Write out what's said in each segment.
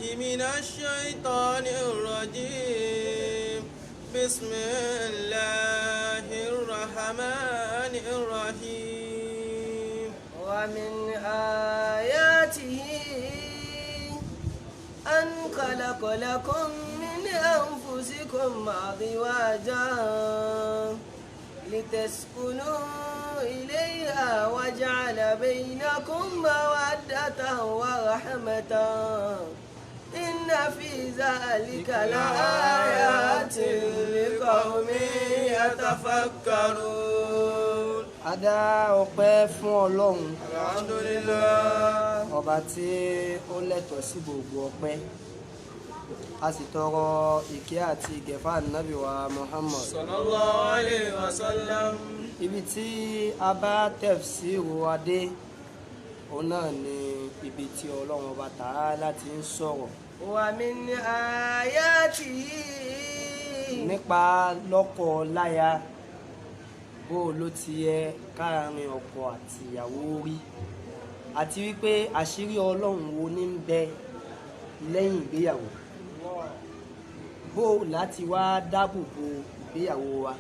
بالله من الشيطان الرجيم. بسم الله الرحمن الرحيم. ومن آياته أن خلق لكم من أنفسكم أزواجا لتسكنوا إليها وجعل بينكم مودة ورحمة إن في ذلك لآيات لقوم يتفكرون. A dá ọpẹ́ fún Ọlọ́run. الحمد لله. Ọba tí ó lẹ́tọ̀ọ́ sí gbogbo ọpẹ́. A sì tọrọ ìkẹ́ àti ìgẹ̀ fún Ànábì wa Muhammad. صلى الله عليه وسلم. Ibi tí a bá tafsiru wa dé, òun náà ni ibi tí Ọlọ́run Ọba Ta'ala ti ń sọ̀rọ̀ ومن آياته nípa lọ́kọ láya, bó ló ti yẹ káàrin ọkọ àti ìyàwó rí, àti wípé àṣírí Ọlọ́run wo ní ń bẹ lẹ́yìn ìgbéyàwó, bó láti wá dáàbò bo ìgbéyàwó wa.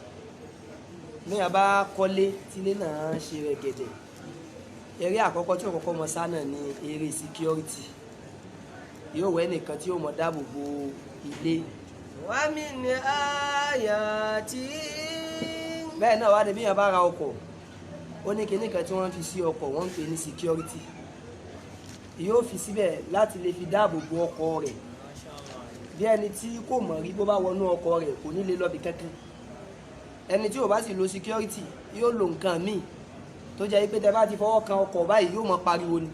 Ní a bá kọ́lé tílé náà ṣe rẹ̀gẹ̀dẹ̀, eré àkọ́kọ́ tí ó kọ́kọ́ mọ sá náà ni eré security. Yóò wẹ́ nìkan tí yóò mọ dáàbò bo ilé. ومن آياته Bẹ́ẹ̀ náà wá ní bí yẹn bá ra ọkọ̀, ó ní kinní kan tí wọ́n fi sí ọkọ̀, wọ́n ń pè ní security. Yóò fi síbẹ̀ láti lè fi dáàbò bo ọkọ̀ rẹ̀. Bí ẹni tí kò mọ̀ rí, bó bá wọnú ọkọ̀ rẹ̀, kò ní lè lọ bí kankan. Ẹni tí ò bá sì lo security yóò lo nǹkan míì tó jẹ́ pé tẹ bá ti fọwọ́ kan ọkọ̀ báyìí, yóò mọ pariwo ni.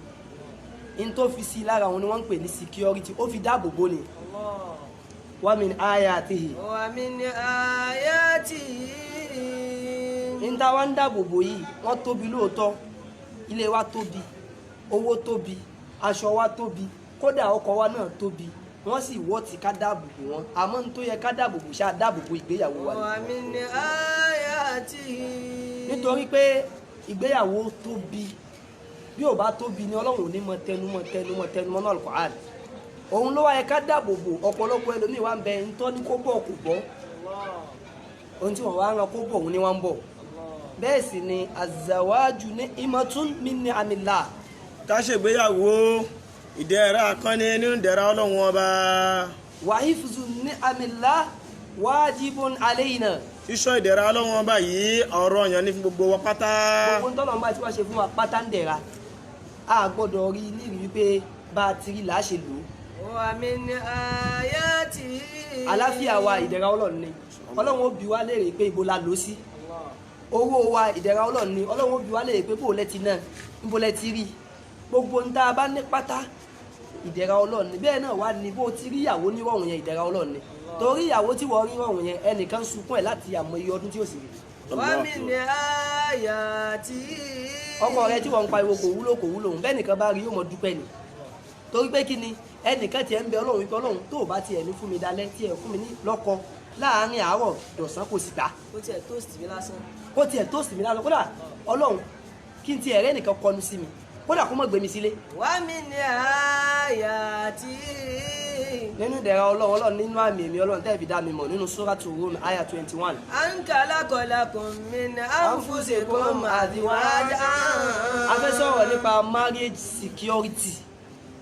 In tó fi sí lára òun ni wọ́n ń pè ní security, ó fi dáàbò bo ni. ومن آياته. ومن آياته Ní ta wá ń dáàbò bò yìí, wọ́n tóbi lóòótọ́. Ilé wa tóbi, owó tóbi, aṣọ wa tóbi, kódà ọkọ̀ wa náà tóbi, wọ́n sì wọ́ ti ká dáàbò bò wọ́n. Àmọ́ ní tó yẹ ká dáàbò bò, ṣáà dáàbò bò ìgbéyàwó wa ni. ومن آياته Nítorí pé ìgbéyàwó tóbi. Bí ò bá tóbi ni, Ọlọ́run ò ní mọ tẹnumọ́ tẹnumọ́ tẹnumọ́ náà Al-Qur'an. Òun ló wá yẹ ká dáàbò bò. Ọ̀pọ̀lọpọ̀ ẹlòmíì wá ń bẹ ntọ́ ní kó bọ̀ kò bọ́. Ohun tí wọ́n wá ń ran kó bọ̀, òun ni wọ́n ń bọ̀. Bẹ́ẹ̀ sì ni الزواج نعمة من نعم الله. Ká ṣègbéyàwó, ìdẹ̀ra kan ní nínú ìdẹ̀ra Ọlọ́run Ọba. وحفظ نعم الله واجب علينا. Ṣíṣọ́ ìdẹ̀ra Ọlọ́run Ọba yìí, ọ̀ranyàn ní fún gbogbo wa pátá. Gbogbo ń tọ́lọ́ bá tí wọ́n ṣe fún wa pátá ń dẹ̀ra, a gbọ́dọ̀ rí nírìí wípé bá a ti rí là á ṣe lò ó. ومن آياته Àláfíà wa, ìdẹ̀ra Ọlọ́run ni. Ọlọ́run ó bi wá léèrè pé ibo la lò ó sí. Owó wa, ìdẹ̀ra Ọlọ́run ni. Ọlọ́run ó bi wá léèrè pé bó lẹ ti ná, níbo lẹ ti rí. Gbogbo ń tá a bá ní pátá, ìdẹ̀ra Ọlọ́run ni. Bẹ́ẹ̀ náà wá ní bó ti rí ìyàwó nírọ̀rùn yẹn, ìdẹ̀ra Ọlọ́run ni, torí ìyàwó tí wọ́n rí rọ̀rùn yẹn, ẹnìkan sunkún ẹ̀ láti àmọ́ iye ọdún tí ó sì rí. ومن آياته Ọkọ rẹ tí wọ́n ń pariwo kò wúlò, kò wúlò òun bẹ́ẹ̀, nìkan bá rí, yóò mọ dúpẹ́ ni. Torí pé kí ni? Ẹnìkan tiẹ̀ ń bẹ Ọlọ́run wípé, Ọlọ́run, tó o bá tiẹ̀ ní fún mi dalẹ́, tiẹ̀ fún mi ní lọ́kọ láàárín àárọ̀ dọ̀sán, kò sì gbà. Ó tiẹ̀ toast mi lásán. Kó tiẹ̀ tó sì mí lásán, kódà Ọlọ́run, kí n tiẹ̀ rẹ́ nìkan kọnu sí mi, kódà kó má gbé mi sílé. ومن آياته Nínú ìdẹ̀ra Ọlọ́run, Ọlọ́run nínú àmì èmi Ọlọ́run tẹ́ẹ̀ fi dá mi mọ̀, nínú Suratu Rum aya 21. أن خلق لكم من أنفسكم أزواجا. A fẹ́ sọ̀rọ̀ nípa marriage security,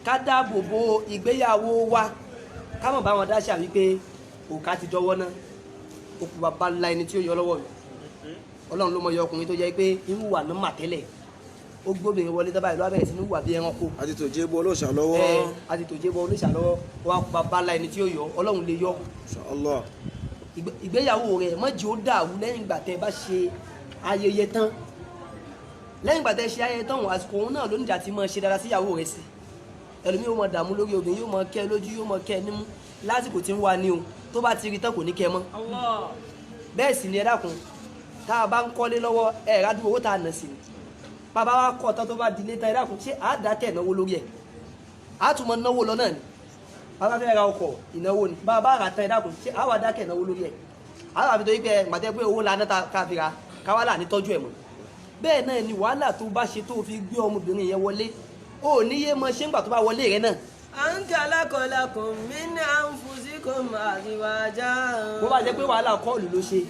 ká dáàbò bo ìgbéyàwó wa, ká mọ̀ bá wọn dáṣà wípé òkà ti dọ́wọ́ náà, òkú bàbá ńlá ẹni tí ó yọ lọ́wọ́ mi. Ọlọ́run ló mọ iye ọkùnrin tó jẹ́ pé irú wà ní màtẹ́lẹ̀, ó gbóbìnrin wọlé tábàá ìlú, abẹ́rẹ́ sí ní wà bí ẹranko. Àti tòjé bọ olóòṣà lọ́wọ́. Ẹ àti tòjé bọ olóṣà lọ́wọ́ wọn, kú bàbá ńlá ẹni tí ó yọ. Ọlọ́run lè yọ. Inshallah. Ìgbéyàwó rẹ̀ mọ́jì ó dàrú lẹ́yìn ìgbà tẹ́ ẹ bá ṣe ayẹyẹ tán. Lẹ́yìn ìgbà tẹ́ ẹ ṣe ayẹyẹ tán, òun àsìkò òun náà ló níjà tí máa ṣe dáadáa síyàwó rẹ̀ sí. Ẹlòmíì yóò mọ dààmú lórí obìnrin, yóò mọ kẹ́ ẹ lójú, yóò mọ kẹ́ ẹ nímú lásìkò tí ń wá ní o. Tó bá ti rí tán, kò ní kẹ́ ẹ mọ́. Bẹ́ẹ̀ sì ni, ẹ dákun, tá a bá ń kọ́lé lọ́wọ́, ẹ rádùn owó tá a nà sí ni. Bàbá wa kọ́ tán, tó bá di létà, ẹ dákun, ṣé àádákẹ́ náwó lórí ẹ̀? Á tún mọ náwó lọ náà ni. Bàbá fẹ́ ra ọkọ̀, ìnáwó ni. Bàbá rà tán, ẹ dákun, ṣé àwa dákẹ́ náwó lórí ẹ̀? Àwọn àfi tó yí pé ẹ gbàtẹ́ pé owó la ná ká fi ra káwá là ní tọ́jú ẹ̀ mọ́. Bẹ́ẹ̀ náà ni wàhálà tó bá ṣe tó fi gbé ọmọbìnrin yẹn wọlé, ó ní yé mọ ṣé ńgbà tó bá wọlé rẹ náà. An khalaqalakum min anfusikum azwaja. Bó bá jẹ́ pé wàhálà call ló ṣe,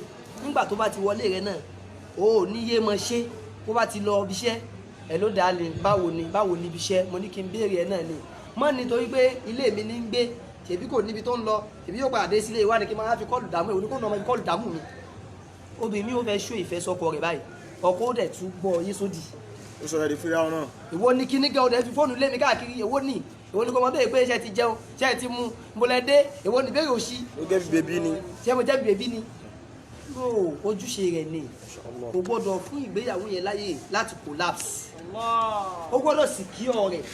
nígbà tó bá ti wọlé rẹ náà, o ò ní yé mọ ṣe. Bó bá ti lọ ibi iṣẹ́ ẹ ló dá lè, báwo ni, báwo ni ibi iṣẹ́? Mo ní kí n béèrè ẹ náà ni mọ́, nítorí pé ilé mi ní ń gbé, ṣèbí kò níbi tó ń lọ, ṣèbí yóò padà dé sílé ìwádìí, kí n máa fi call dààmú. Èwo ni kò ní ọmọ fi call dààmú mi? Obìnrin mi ò fẹ́ ṣó ìfẹ́ sọkọ rẹ̀ báyìí, ọkọ ó dẹ̀ tún gbọ́ yé sódì. Ó sọ̀rọ̀ di fíráwọn náà. Ìwọ ní kíní gan, ọdẹ fi fóònù lé mi káàkiri. Èwo ní, èwo ní kò mọ bẹ́ẹ̀ pé ṣe ti jẹun, ṣe ti mu, mo lẹ dé? Èwo ní bẹ́ẹ̀ òṣì? Ó gẹ́ bí baby ni. Ṣé mo jẹ́ baby ni? No, ojúṣe rẹ̀ ni. Inshallah. Kò gbọ́dọ̀ fún ìgbéyàwó yẹn láyè láti collapse. Allah. Ó gbọ́dọ̀ secure rẹ̀.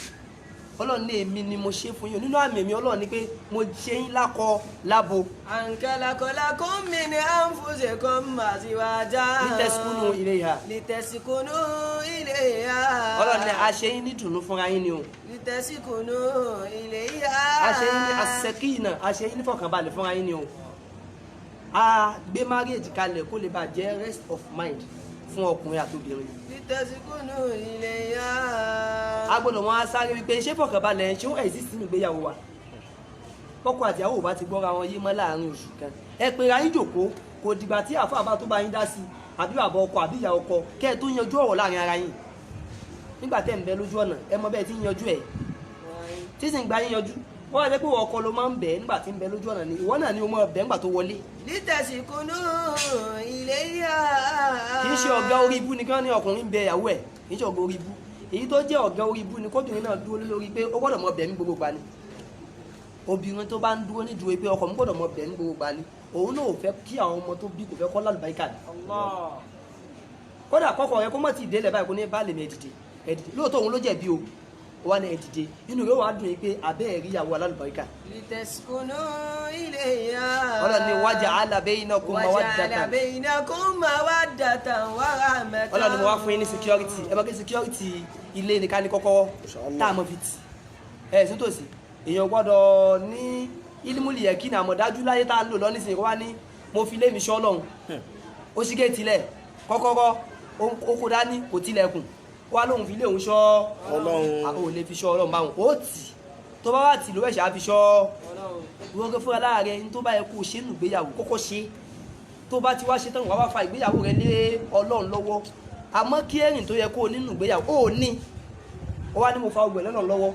Ọlọ́run ní èmi ni mo ṣe fún yín. Nínú àmì èmi Ọlọ́run ni pé mo ṣe yín lákọ lábo. An khalaqalakum min anfusikum azwaja. Litaskunu ilayha. Litaskunu ilayha. Ọlọ́run ní a ṣe yín ní dùnú fúnra yín ni o. Litaskunu ilayha. A ṣe yín ní asẹ́kìnà, a ṣe yín ní fọkànbalẹ̀ fúnra yín ni o. A gbé marriage kalẹ̀ kó lè bá jẹ́ rest of mind fún ọkùnrin àtobìnrin. Litaskunu ilayha. A gbọ́dọ̀ wọn á sáré wípé ṣé fọkànbalẹ̀, ṣé ó exist nínú ìgbéyàwó wa? Kọ́kọ́ àtìyàwó bá ti gbọ́ra wọn yé mọ́ láàrin oṣù kan, ẹ pé ra yín jòkó. Kò dìgbà tí àáfàá bá tó bá yín dá sí, àbí bàbá ọkọ àbí ìyá ọkọ, kẹ́ ẹ tó yanjú ọ̀rọ̀ láàrin ara yín. Nígbà tẹ́ ń bẹ lójú ọ̀nà, ẹ mọ bẹ́ẹ̀ tí ń yanjú ẹ̀, tí sì ń gba yín yanjú. Wọ́n wá jẹ́ pé ọkọ ló máa ń bẹ̀ nígbà tí ń bẹ lójú ọ̀nà ni, ìwọ náà ni o máa bẹ̀ nígbà tó wọlé. Litaskunu ilayha. Kì í ṣe ọ̀gá orí ibú ni kí wọ́n ní ọkùnrin ń bẹ ìyàwó ẹ̀. Kì í ṣe ọ̀gá orí ibú. Èyí tó jẹ́ ọ̀gá orí ibú ni kóbìnrin náà dúró lórí pé ó gbọ́dọ̀ mọ bẹ̀ mí gbogbo gbà ni. Obìnrin tó bá ń dúró nídúró pé ọkọ mi gbọ́dọ̀ mọ bẹ̀ mí gbogbo gbà ni, òun náà ò fẹ́ kí àwọn ọmọ tó bí, kò fẹ́ kọ́ lálùbáríkà ni. Allah. Kódà kọ́kọ́ rẹ kó mọ̀ tí ì délẹ̀ báyìí, kó ní bá lè mi, ẹ dìde, ẹ dìde. Lóòótọ́ òun ló jẹ̀bi o, ó wá ní ẹ dìde, inú rẹ̀ wàá dùn yín pé abẹ́ ẹ̀rí ìyàwó alálùbáríkà. Litaskunu ilayha. Ọlọ́run ní waja'ala bainakum Waja'ala mawaddatan. bainakum mawaddatan wa rahmatan. Ọlọ́run ni mo wá fún yín ní security. Ẹ mọ̀ kí security ilé ní ká ní kọ́kọ́rọ́ Inshallah. tá a mọ̀ fi tì ẹ sítòsí. Èèyàn gbọ́dọ̀ ní ilimuli yẹ kí ni àmọ̀dájú láyé tá a ń lò lọ nísìnyí, kó wá ní mo fi lé mi ṣọ́ lọ́hùn, ó ṣí géètì lẹ̀, kọ́kọ́rọ́ ó kó dání, kò tilẹ̀kùn, ó wá lóhùn fi lé òun ṣọ́ Ọlọ́run. Ò lè fi ṣọ́ Ọlọ́run báwọn. Ó tì tó bá wà tì ló ẹ̀ṣẹ̀ á fi ṣọ́ ìwọ́n gẹ́gẹ́ fúnra láàrẹ. Ní tó bá yẹ kó o ṣe nù ìgbéyàwó, kọ́kọ́ ṣe. Tó bá ti wá ṣe tán, wàá wá fa ìgbéyàwó rẹ lé Ọlọ́run lọ́wọ́. Àmọ́ kí ẹ̀rìn tó yẹ kó o nínú ìgbéyàwó ó ní, ó wá ní mo fa ọgbẹ̀ lọ́nà lọ́wọ́.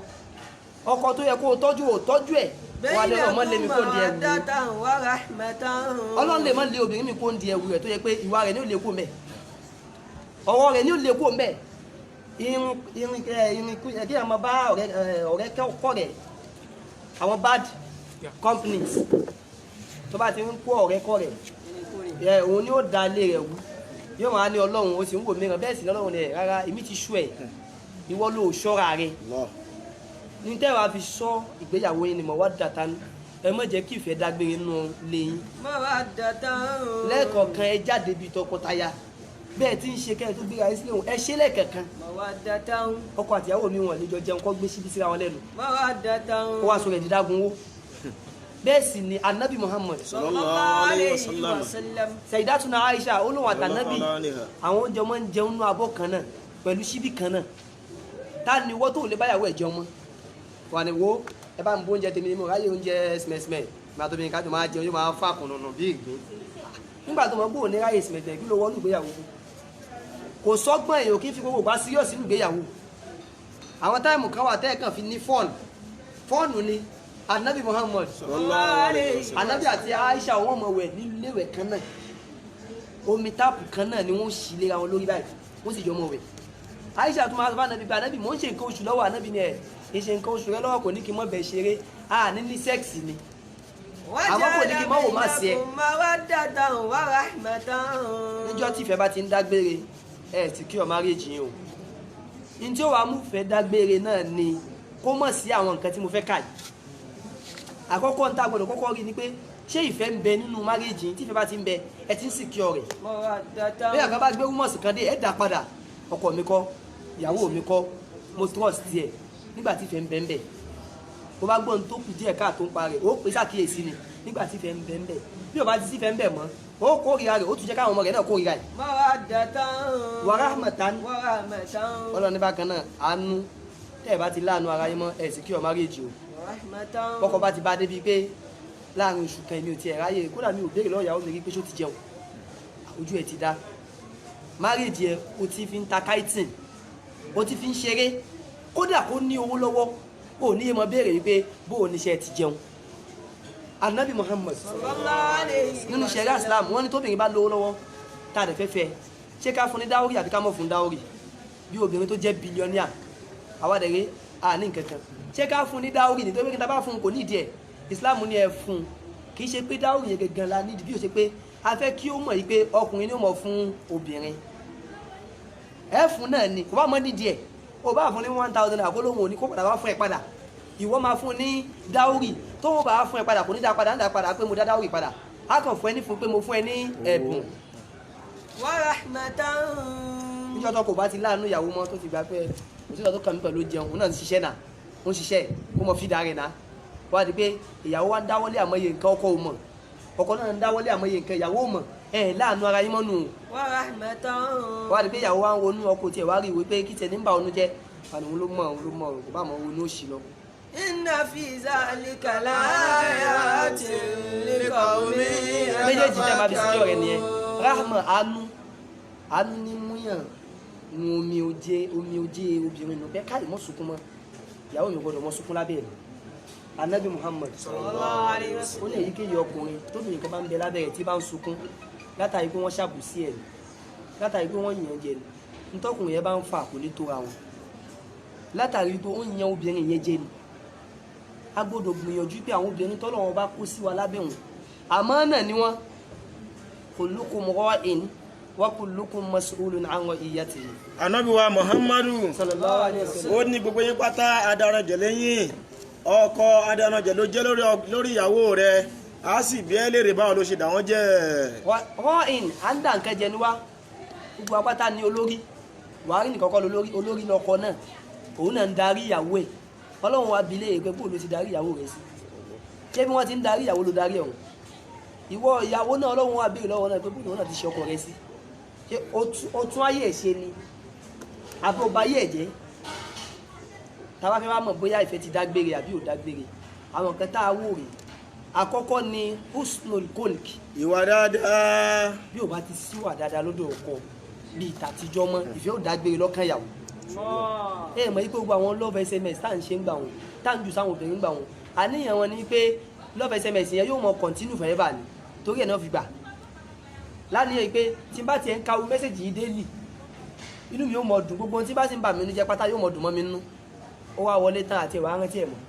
Ọkọ tó yẹ kó o tọ́jú, ò tọ́jú ẹ̀. Wà lẹ́rọ̀ mọ́ lé mi kó di ẹrù mi. Mawaddatan wa rahmatan. Ọlọ́run lè má lé obìnrin mi kó ń di ẹrù rẹ̀, tó yẹ pé ìwà rẹ̀ ní ò lè kó mẹ́, ọwọ́ rẹ̀ ní ò lè kó mẹ́. Irun irin ẹ irin kú ẹ kí ẹ máa bá ọ̀rẹ́ ẹ ọ̀rẹ́ kọ́ rẹ̀, àwọn bad companies tó bá ti ń kó ọ̀rẹ́ kọ́ rẹ̀ ẹ, òun ni ó da ilé rẹ̀ wú. Yóò máa ní Ọlọ́run ó sì ń wò mìíràn. Bẹ́ẹ̀ sì ní Ọlọ́run ẹ̀ rárá, èmi ti sú ẹ̀, ìwọ ló ṣọ́ra rẹ̀. Allah. Ní tẹ́wàá fi sọ ìgbéyàwó yín ni mọ̀ wá dàtà ẹ má jẹ́ kí ìfẹ́ dágbére nínú ilé yín. Mawaddatan. Lẹ́ẹ̀kọ̀ọ̀kan ẹ jáde bíi tọkọtaya bẹ́ẹ̀ tí ń ṣe kẹ́ ẹ tó gbéra yín sílẹ̀ òun, ẹ ṣe lẹ́ẹ̀kọ̀ọ̀kan. Mawaddatan. Ọkọ àtìyàwó mi wọn lè jọ jẹun kọ́ gbé síbi síra wọn lẹ́nu. Mawaddatan. Ó wá sọ rẹ̀ dídágun wó. Bẹ́ẹ̀ sì ni Anabi Muhammad, Sallallahu alayhi wa sallam. Sayyidatuna Aisha olóhùn àtànábì, Sallallahu alayhi. àwọn oúnjẹ máa ń jẹun nínú abọ́ kan náà pẹ̀lú síbí kan náà. Ta ni wọ́n tó lè báyàwó ẹ̀ jẹun mọ́? Wà ní wo ẹ bá ń bó oúnjẹ tèmi ni mo ráyè oúnjẹ sìmẹ̀sìmẹ̀ máa tóbi nǹkan tó máa jẹun, yóò máa fà kùnùnù bí ìgbín. Nígbà tó mọ̀ pé òní ráyè sìmẹ̀sìmẹ̀, kí ló wọ́n ìgbéyàwó fún? Kò sọ́gbọ́n èèyàn kí n fi gbogbo ìgbà serious nínú ìgbéyàwó. Àwọn time kan wà tẹ́ẹ̀kan fi ní fun fun ni. Anabi Muhammad, Sallallahu alayhi wa sallam. Anabi àti Aisha, wọn mọ̀ wẹ̀ níléèwẹ̀ kan náà, omi tap kan náà ni wọ́n sì léra wọn lórí báyìí, wọ́n sì jọ mọ̀ wẹ̀. Aisha tún máa sọ fún Anabi pé, Anabi, mò ń ṣe nǹkan oṣù lọ́wọ́. Anabi ni ẹ̀ ń ṣe nǹkan oṣù rẹ lọ́wọ́, kò ní kí n mọ̀ bẹ̀ ṣeré, a ní ní sex ni, àmọ́ kò ní kí n má wò má ṣe ẹ. Mawaddatan wa rahmatan. Níjọ́ tí ìfẹ́ bá ti ń dágbére, ẹ secure marriage yín o. Ní tí ó wàá mú ìfẹ́ dágbére náà ni kó mọ̀ sí àwọn nǹkan tí mo fẹ́ kà yìí. Àkọ́kọ́ ń tá gbọ́dọ̀ kọ́kọ́ rí ni pé ṣé ìfẹ́ ń bẹ nínú marriage yín? Tí ìfẹ́ bá ti ń bẹ, ẹ ti ń secure rẹ̀. Mawaddatan. Bí àgbà bá gbé rumours kan dé, ẹ dá padà, ọkọ mi kọ́, ìyàwó mi kọ́, mo trust ẹ. Nígbà tí ìfẹ́ ń bẹ ń bẹ, bó bá gbọ́n tó kù díẹ̀ káàtó ń pa rẹ̀, ó pè sàkíyèsí ni. Nígbà tí ìfẹ́ ń bẹ ń bẹ, bí ó bá ti sí ìfẹ́ ń bẹ mọ́, ó kórìíra rẹ̀, ó tún jẹ́ káwọn ọmọ rẹ̀ náà kórìíra rẹ̀. Mawaddatan. Wa rahmatan. Wa rahmatan. Ọlọ́run ní bákan náà, àánú. Tẹ́ ẹ bá ti láàánú ara yín mọ́, ẹ secure marriage o. Rahmatan. Bọ́kọ bá ti bá débi pé láàrin oṣù kan èmi ò tiẹ̀ ráyè, kódà mi ò béèrè lọ́wọ́ ìyàwó mi rí pé ṣó ti jẹun, ojú ẹ̀ ti dá. Márèjì ẹ̀ o ti fi ń ta káìtìn, o ti fi ń ṣeré, kódà kó ní owó lọ́wọ́, o ní mọ béèrè wípé bó o níṣẹ́ ti jẹun. Anabi Muhammad Sallallahu alayhi nínú wa ṣẹ̀ríà sallam. Islam wọ́n ní tóbìnrin bá lówó lọ́wọ́ tá a dẹ̀ fẹ́ fẹ́, ṣé ká fún ní dáwórì àbí ká mọ̀ fún dáwórì? Bí obìnrin tó jẹ́ bílíọ̀nìà, àwa dẹ̀ rí àní nǹkan kan, ṣé ká fún ní dáwórì? Nítorí pé kí n ta bá fún un kò ní ìdí ẹ̀. Islam ní ẹ fún un, kì í ṣe pé dáwórì yẹn gangan la nídìí, bí ó ṣe pé a fẹ́ kí ó mọ̀ yìí pé ọkùnrin ni ó mọ̀ fún obìnrin. Ẹ fún náà ni kò bá mọ nídìí ẹ̀, o bá fún ní 1,000 àkólóhùn òní kó padà wá fún ẹ padà. Ìwọ máa fún ní dáwórì, tó o bá fún ẹ padà kò ní dá padà, ń dá padà pé mo dá dáwórì padà, á kàn fún ẹ ní fún pé mo fún ẹ ní ẹ̀bùn. Wa rahmatan. Níjọ́ tó kò bá ti láàánú ìyàwó mọ́, tó ti gbà pé kò sí ìgbà tó kàn mí pẹ̀lú jẹun, òun náà ń ṣiṣẹ́ náà, ó ń ṣiṣẹ́ kó mọ fídà rẹ̀ náà, wá di pé ìyàwó wa ń dáwọ́lé àmọye nǹkan ọkọ ò mọ̀, ọkọ náà ń dáwọ́lé àmọye nǹkan ìyàwó ò mọ̀, ẹ̀ láàánú ara yín mọ́nu. Wa rahmatan. Wá di pé ìyàwó wa ń ronú ọkọ tiẹ̀, wá rí ìwé pé kí tiẹ̀ ní ń bà ọ́nú jẹ́, àná òun ló mọ̀, òun ló mọ̀, kò bá mọ̀ ronú òṣì lọ. Inna fi zalika laayatin liqawmin Méjèèjì tẹ́ máa fi sí ọ̀rẹ́ nìyẹn. Rahma, àánú, àánú ní múyàn nu omi oje, omi oje obìnrin nù pé káyì mọ́ sunkún mọ́, ìyàwó mi gbọ́dọ̀ mọ́ sunkún lábẹ́ rẹ̀. Anabi Muhammad Sallallahu alayhi wa ó sallam. ní èyíkéyìí ọkùnrin tóbìnrin kan bá ń bẹ lábẹ́ rẹ̀ tí bá ń sunkún látàrí pé wọ́n ṣàbùsí ẹ̀ ni, látàrí pé wọ́n yàn jẹ ni, ntọ́kùnrin yẹn bá ń fa kò ní tóra wọn, látàrí pé ó ń yan obìnrin yẹn jẹ ni. A gbọ́dọ̀ gbìyànjú pé àwọn obìnrin tọ́lọ́run bá kó sí wa lábẹ́ wọn, àmọ́ náà ni wọ́n kullukum ra'in wa kullukum mas'ulun 'an ra'iyatihi. Ànábì wa Muhammadu Sallallahu alayhi wa sallam. ó ní gbogbo yín pátá adaranjẹ lẹ́yìn ọkọ, adaranjẹ ló jẹ́ lórí ìyàwó rẹ̀, á sì bí ẹ léèrè báwo ló ṣe dà wọ́n jẹ́. Ra'in, à ń dà nǹkan jẹ ni wá, gbogbo apáta ni olórí wàá rí nìkan kọ́ lólórí, olórí lọkọ náà, òun náà ń darí ìyàwó ẹ̀. Ọlọ́run wa bi léèrè pé bóun ló ti darí ìyàwó rẹ̀ sí, ṣé bí wọ́n ti ń darí ìyàwó ló darí ọ̀hún? Ìwọ ìyàwó náà, ọlọ́run wa béèrè lọ́wọ́ náà pé bóun náà ti ṣe ọkọ rẹ̀ sí, ṣé o tún ayé ẹ̀ ṣe ni àbí o ba ayé ẹ̀ jẹ́? Táwa fẹ́ wá mọ̀ bóyá ìfẹ́ ti dágbére àbí ò dágbére, àwọn nǹkan tá a wò rè. Àkọ́kọ́ ni husnul khulq. Ìwà dáadáa. Bí o bá ti síwà dáadáa lọ́dọ̀ ọkọ bíi tàtijọ́ mọ́, ìfẹ́ ò dágbére lọ́kàn ìyàwó. Ẹ mọ̀ pé gbogbo àwọn love sms tá à ń ṣe ń gbà wọn, tá à ń jù sáwọn obìnrin ń gbà wọn, àníyàn wọn ni pé love sms yẹn yóò mọ continue forever ni, torí ẹ̀ náà fi gbà láníyàn pé tí n bá tiẹ̀ ń ka message yìí daily, inú mi yóò mọ dùn, gbogbo ohun tí bá sì ń bà mí nínú jẹ́ pátá yóò mọ dùn mọ́ mi nínú. Ó wá wọlé tán àti ẹ̀wà rántí ẹ̀ mọ́.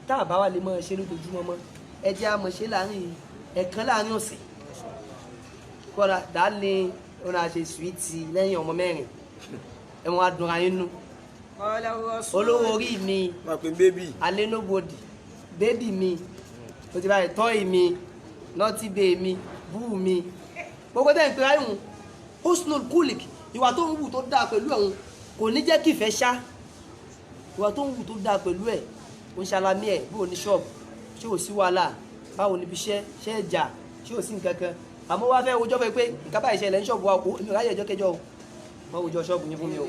Tá a bá wà lè mọ́ ṣe lójoojúmọ́ mọ́, ẹ jẹ́ á mọ̀ ṣe láàrin ẹ̀kan láàrin ọ̀sẹ̀, kọ́ra dálé ọ̀nà àṣẹ sùwìtì lẹ́yìn ọmọ mẹ́rin, ẹ̀wọ̀n adùnra yín nú. Qala rasul. Olówó orí mi, Máa pè bébì. Alẹ́nobodì, bébì mi, o ti báyìí, tọ́ì mi, nọ́tì bèè mi, bú mi, gbogbo tẹ́ ń pè áyùn. Husnul kulik, ìwà tó ń wù tó dáa pẹ̀lú ẹ̀hún kò ní jẹ́ kífẹ́ ṣá. Ìwà tó ń wù tó dáa pẹ̀lú ẹ̀, ó ń ṣalamí ẹ̀, bó o ní ṣọ́ọ̀bù, ṣé ò sí wàhálà, báwo níbi iṣẹ́, ṣé ẹ̀ jà, ṣé ò sí nǹkan kan, àmọ́ wá fẹ́ wojọ́ fẹ́ pé nǹkan báyìí ṣẹlẹ̀ ní ṣọ́ọ̀bù wa, kò èmi ò ráyè ẹjọ́ kẹjọ o, wọ́n wojọ́ ṣọ́ọ̀bù yín fún mi o,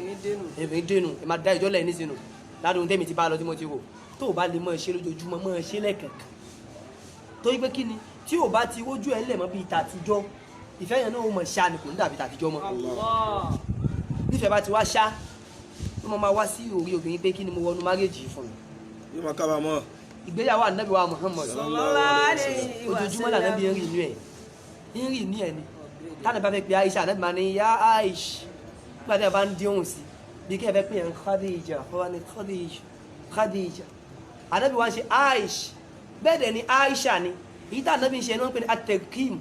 èmi dénú, ẹ máa dá ìjọ lẹ̀ nísìnyí ládùn tẹ́mi ti bá lọ tí mo ti rò. Tó o bá lè mọ̀ ṣe lójoojúmọ́, mọ̀ ṣe lẹ́ẹ̀kọ̀ọ̀kan, torí pé kí ni, tí o bá ti rójú ẹ̀ ńlẹ̀ mọ́ bíi tàtijọ́, ìfẹ́ yẹn náà ó mọ̀ ṣá ni, kò ní dàbí tàtijọ́ mọ́. Allah. Nífẹ̀ẹ́ bá ti wá ṣá, ó máa wá sí orí obìnrin pé kí ni mo wọnú márèjì yìí fún mi. Yóò máa kábàámọ̀. Ìgbéyàwó ànábì wa Muhammad Sallallahu alayhi wa ojoojúmọ́ lànábì ń rí inú ẹ̀, ń rí inú ẹ̀ ni. Tánà bá fẹ́ pe Aisha, ànábì máa ní ya Aish. Nígbà tí a bá ń dín òun sí bí kí ẹ fẹ́ pè yẹn Khadija, ó wá ní Khadija, Khadija, ànábì wá ń ṣe Aish, bẹ́ẹ̀ dẹ̀ ni Aisha ni. Èyí tá ànábì ń ṣe ni wọ́n ń pè ní atẹ̀kím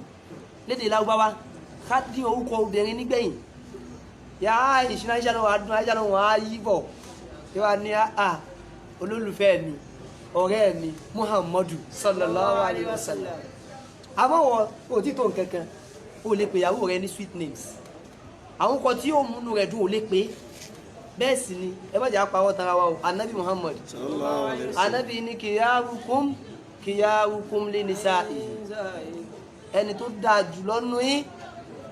lédè Lárúbáwá, ká dín orúkọ obìnrin nígbẹ̀yìn. Ya Aish ní Aisha náà wà á dún, Aisha náà wà á yí bọ̀, yóò wá ní a olólùfẹ́ mi, ọ̀rẹ́ mi Muhammadu sallallahu alayhi wa sallam. Àmọ́ wọ ò tí tó nǹkan kan, o lè pè ìyàwó rẹ ní sweet names, àwọn kan tí yóò múnú rẹ dùn, o lè pè é. Bẹ́ẹ̀ sì ni ẹ má jẹ́ àpawọ́ tara wa o. Anabi Muhammad Sallallahu alayhi wa sallam. anabi ní khiyarukum khiyarukum li nisa'i, ẹni tó dáa jù lọ́nu yín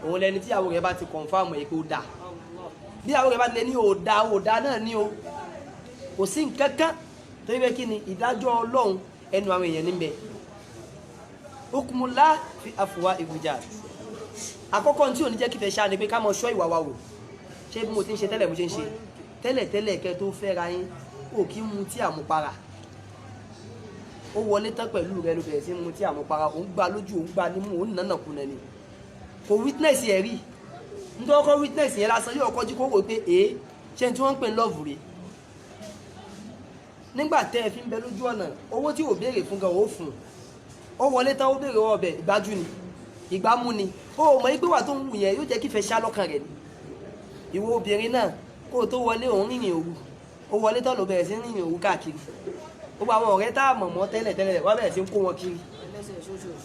òun lẹni tí ìyàwó rẹ bá ti confirm ẹ̀ pé ó dáa. Bí ìyàwó rẹ bá ti lè ní ò dáa, ò dáa náà ní o, kò sí nǹkan kan Torí pé kí ni ìdájọ́ Ọlọ́run ẹnu àwọn èèyàn níbẹ̀. Hukumullah fi afwa ìwùjà. Àkọ́kọ́ tí ò ní jẹ́ kífẹ́ ṣá ni pé ká mọ ṣọ́ ìwà wa wò. Ṣé bí mo ti ń ṣe tẹ́lẹ̀ mo ṣe ń ṣe tẹ́lẹ̀ tẹ́lẹ̀ kẹ́ tó fẹ́ ra yín, ò kí ń mu tí àmupara. Ó wọlé tán pẹ̀lú rẹ ló bẹ̀rẹ̀ sí mu tí àmupara, òun gba lójú, òun gba nímú, òun nànà kùnà ni. Kò witness ẹ̀ rí. Nítorí ọkọ witness yẹn lásán yóò kọjú kó wò pé èé ṣé tí wọ́n ń pè ní love rèé. Nígbà tẹ́ ẹ fi ń bẹ lójú ọ̀nà, owó tí ò béèrè fún gan ò fún un. Ó wọlé tán ó béèrè ọbẹ̀, ìgbájú ni, ìgbámú ni. Ó mọ̀ pé wà tó ń wù yẹn yóò jẹ́ kífẹ́ ṣá lọ́kàn rẹ̀ ni. Ìwọ obìnrin náà kó o tó wọlé òun rìnrìn òru, ó wọlé tán ló bẹ̀rẹ̀ sí rìnrìn òru káàkiri. Gbogbo àwọn ọ̀rẹ́ tá a mọ̀ mọ́ tẹ́lẹ̀ tẹ́lẹ̀ wá bẹ̀rẹ̀ sí ń kó wọn kiri.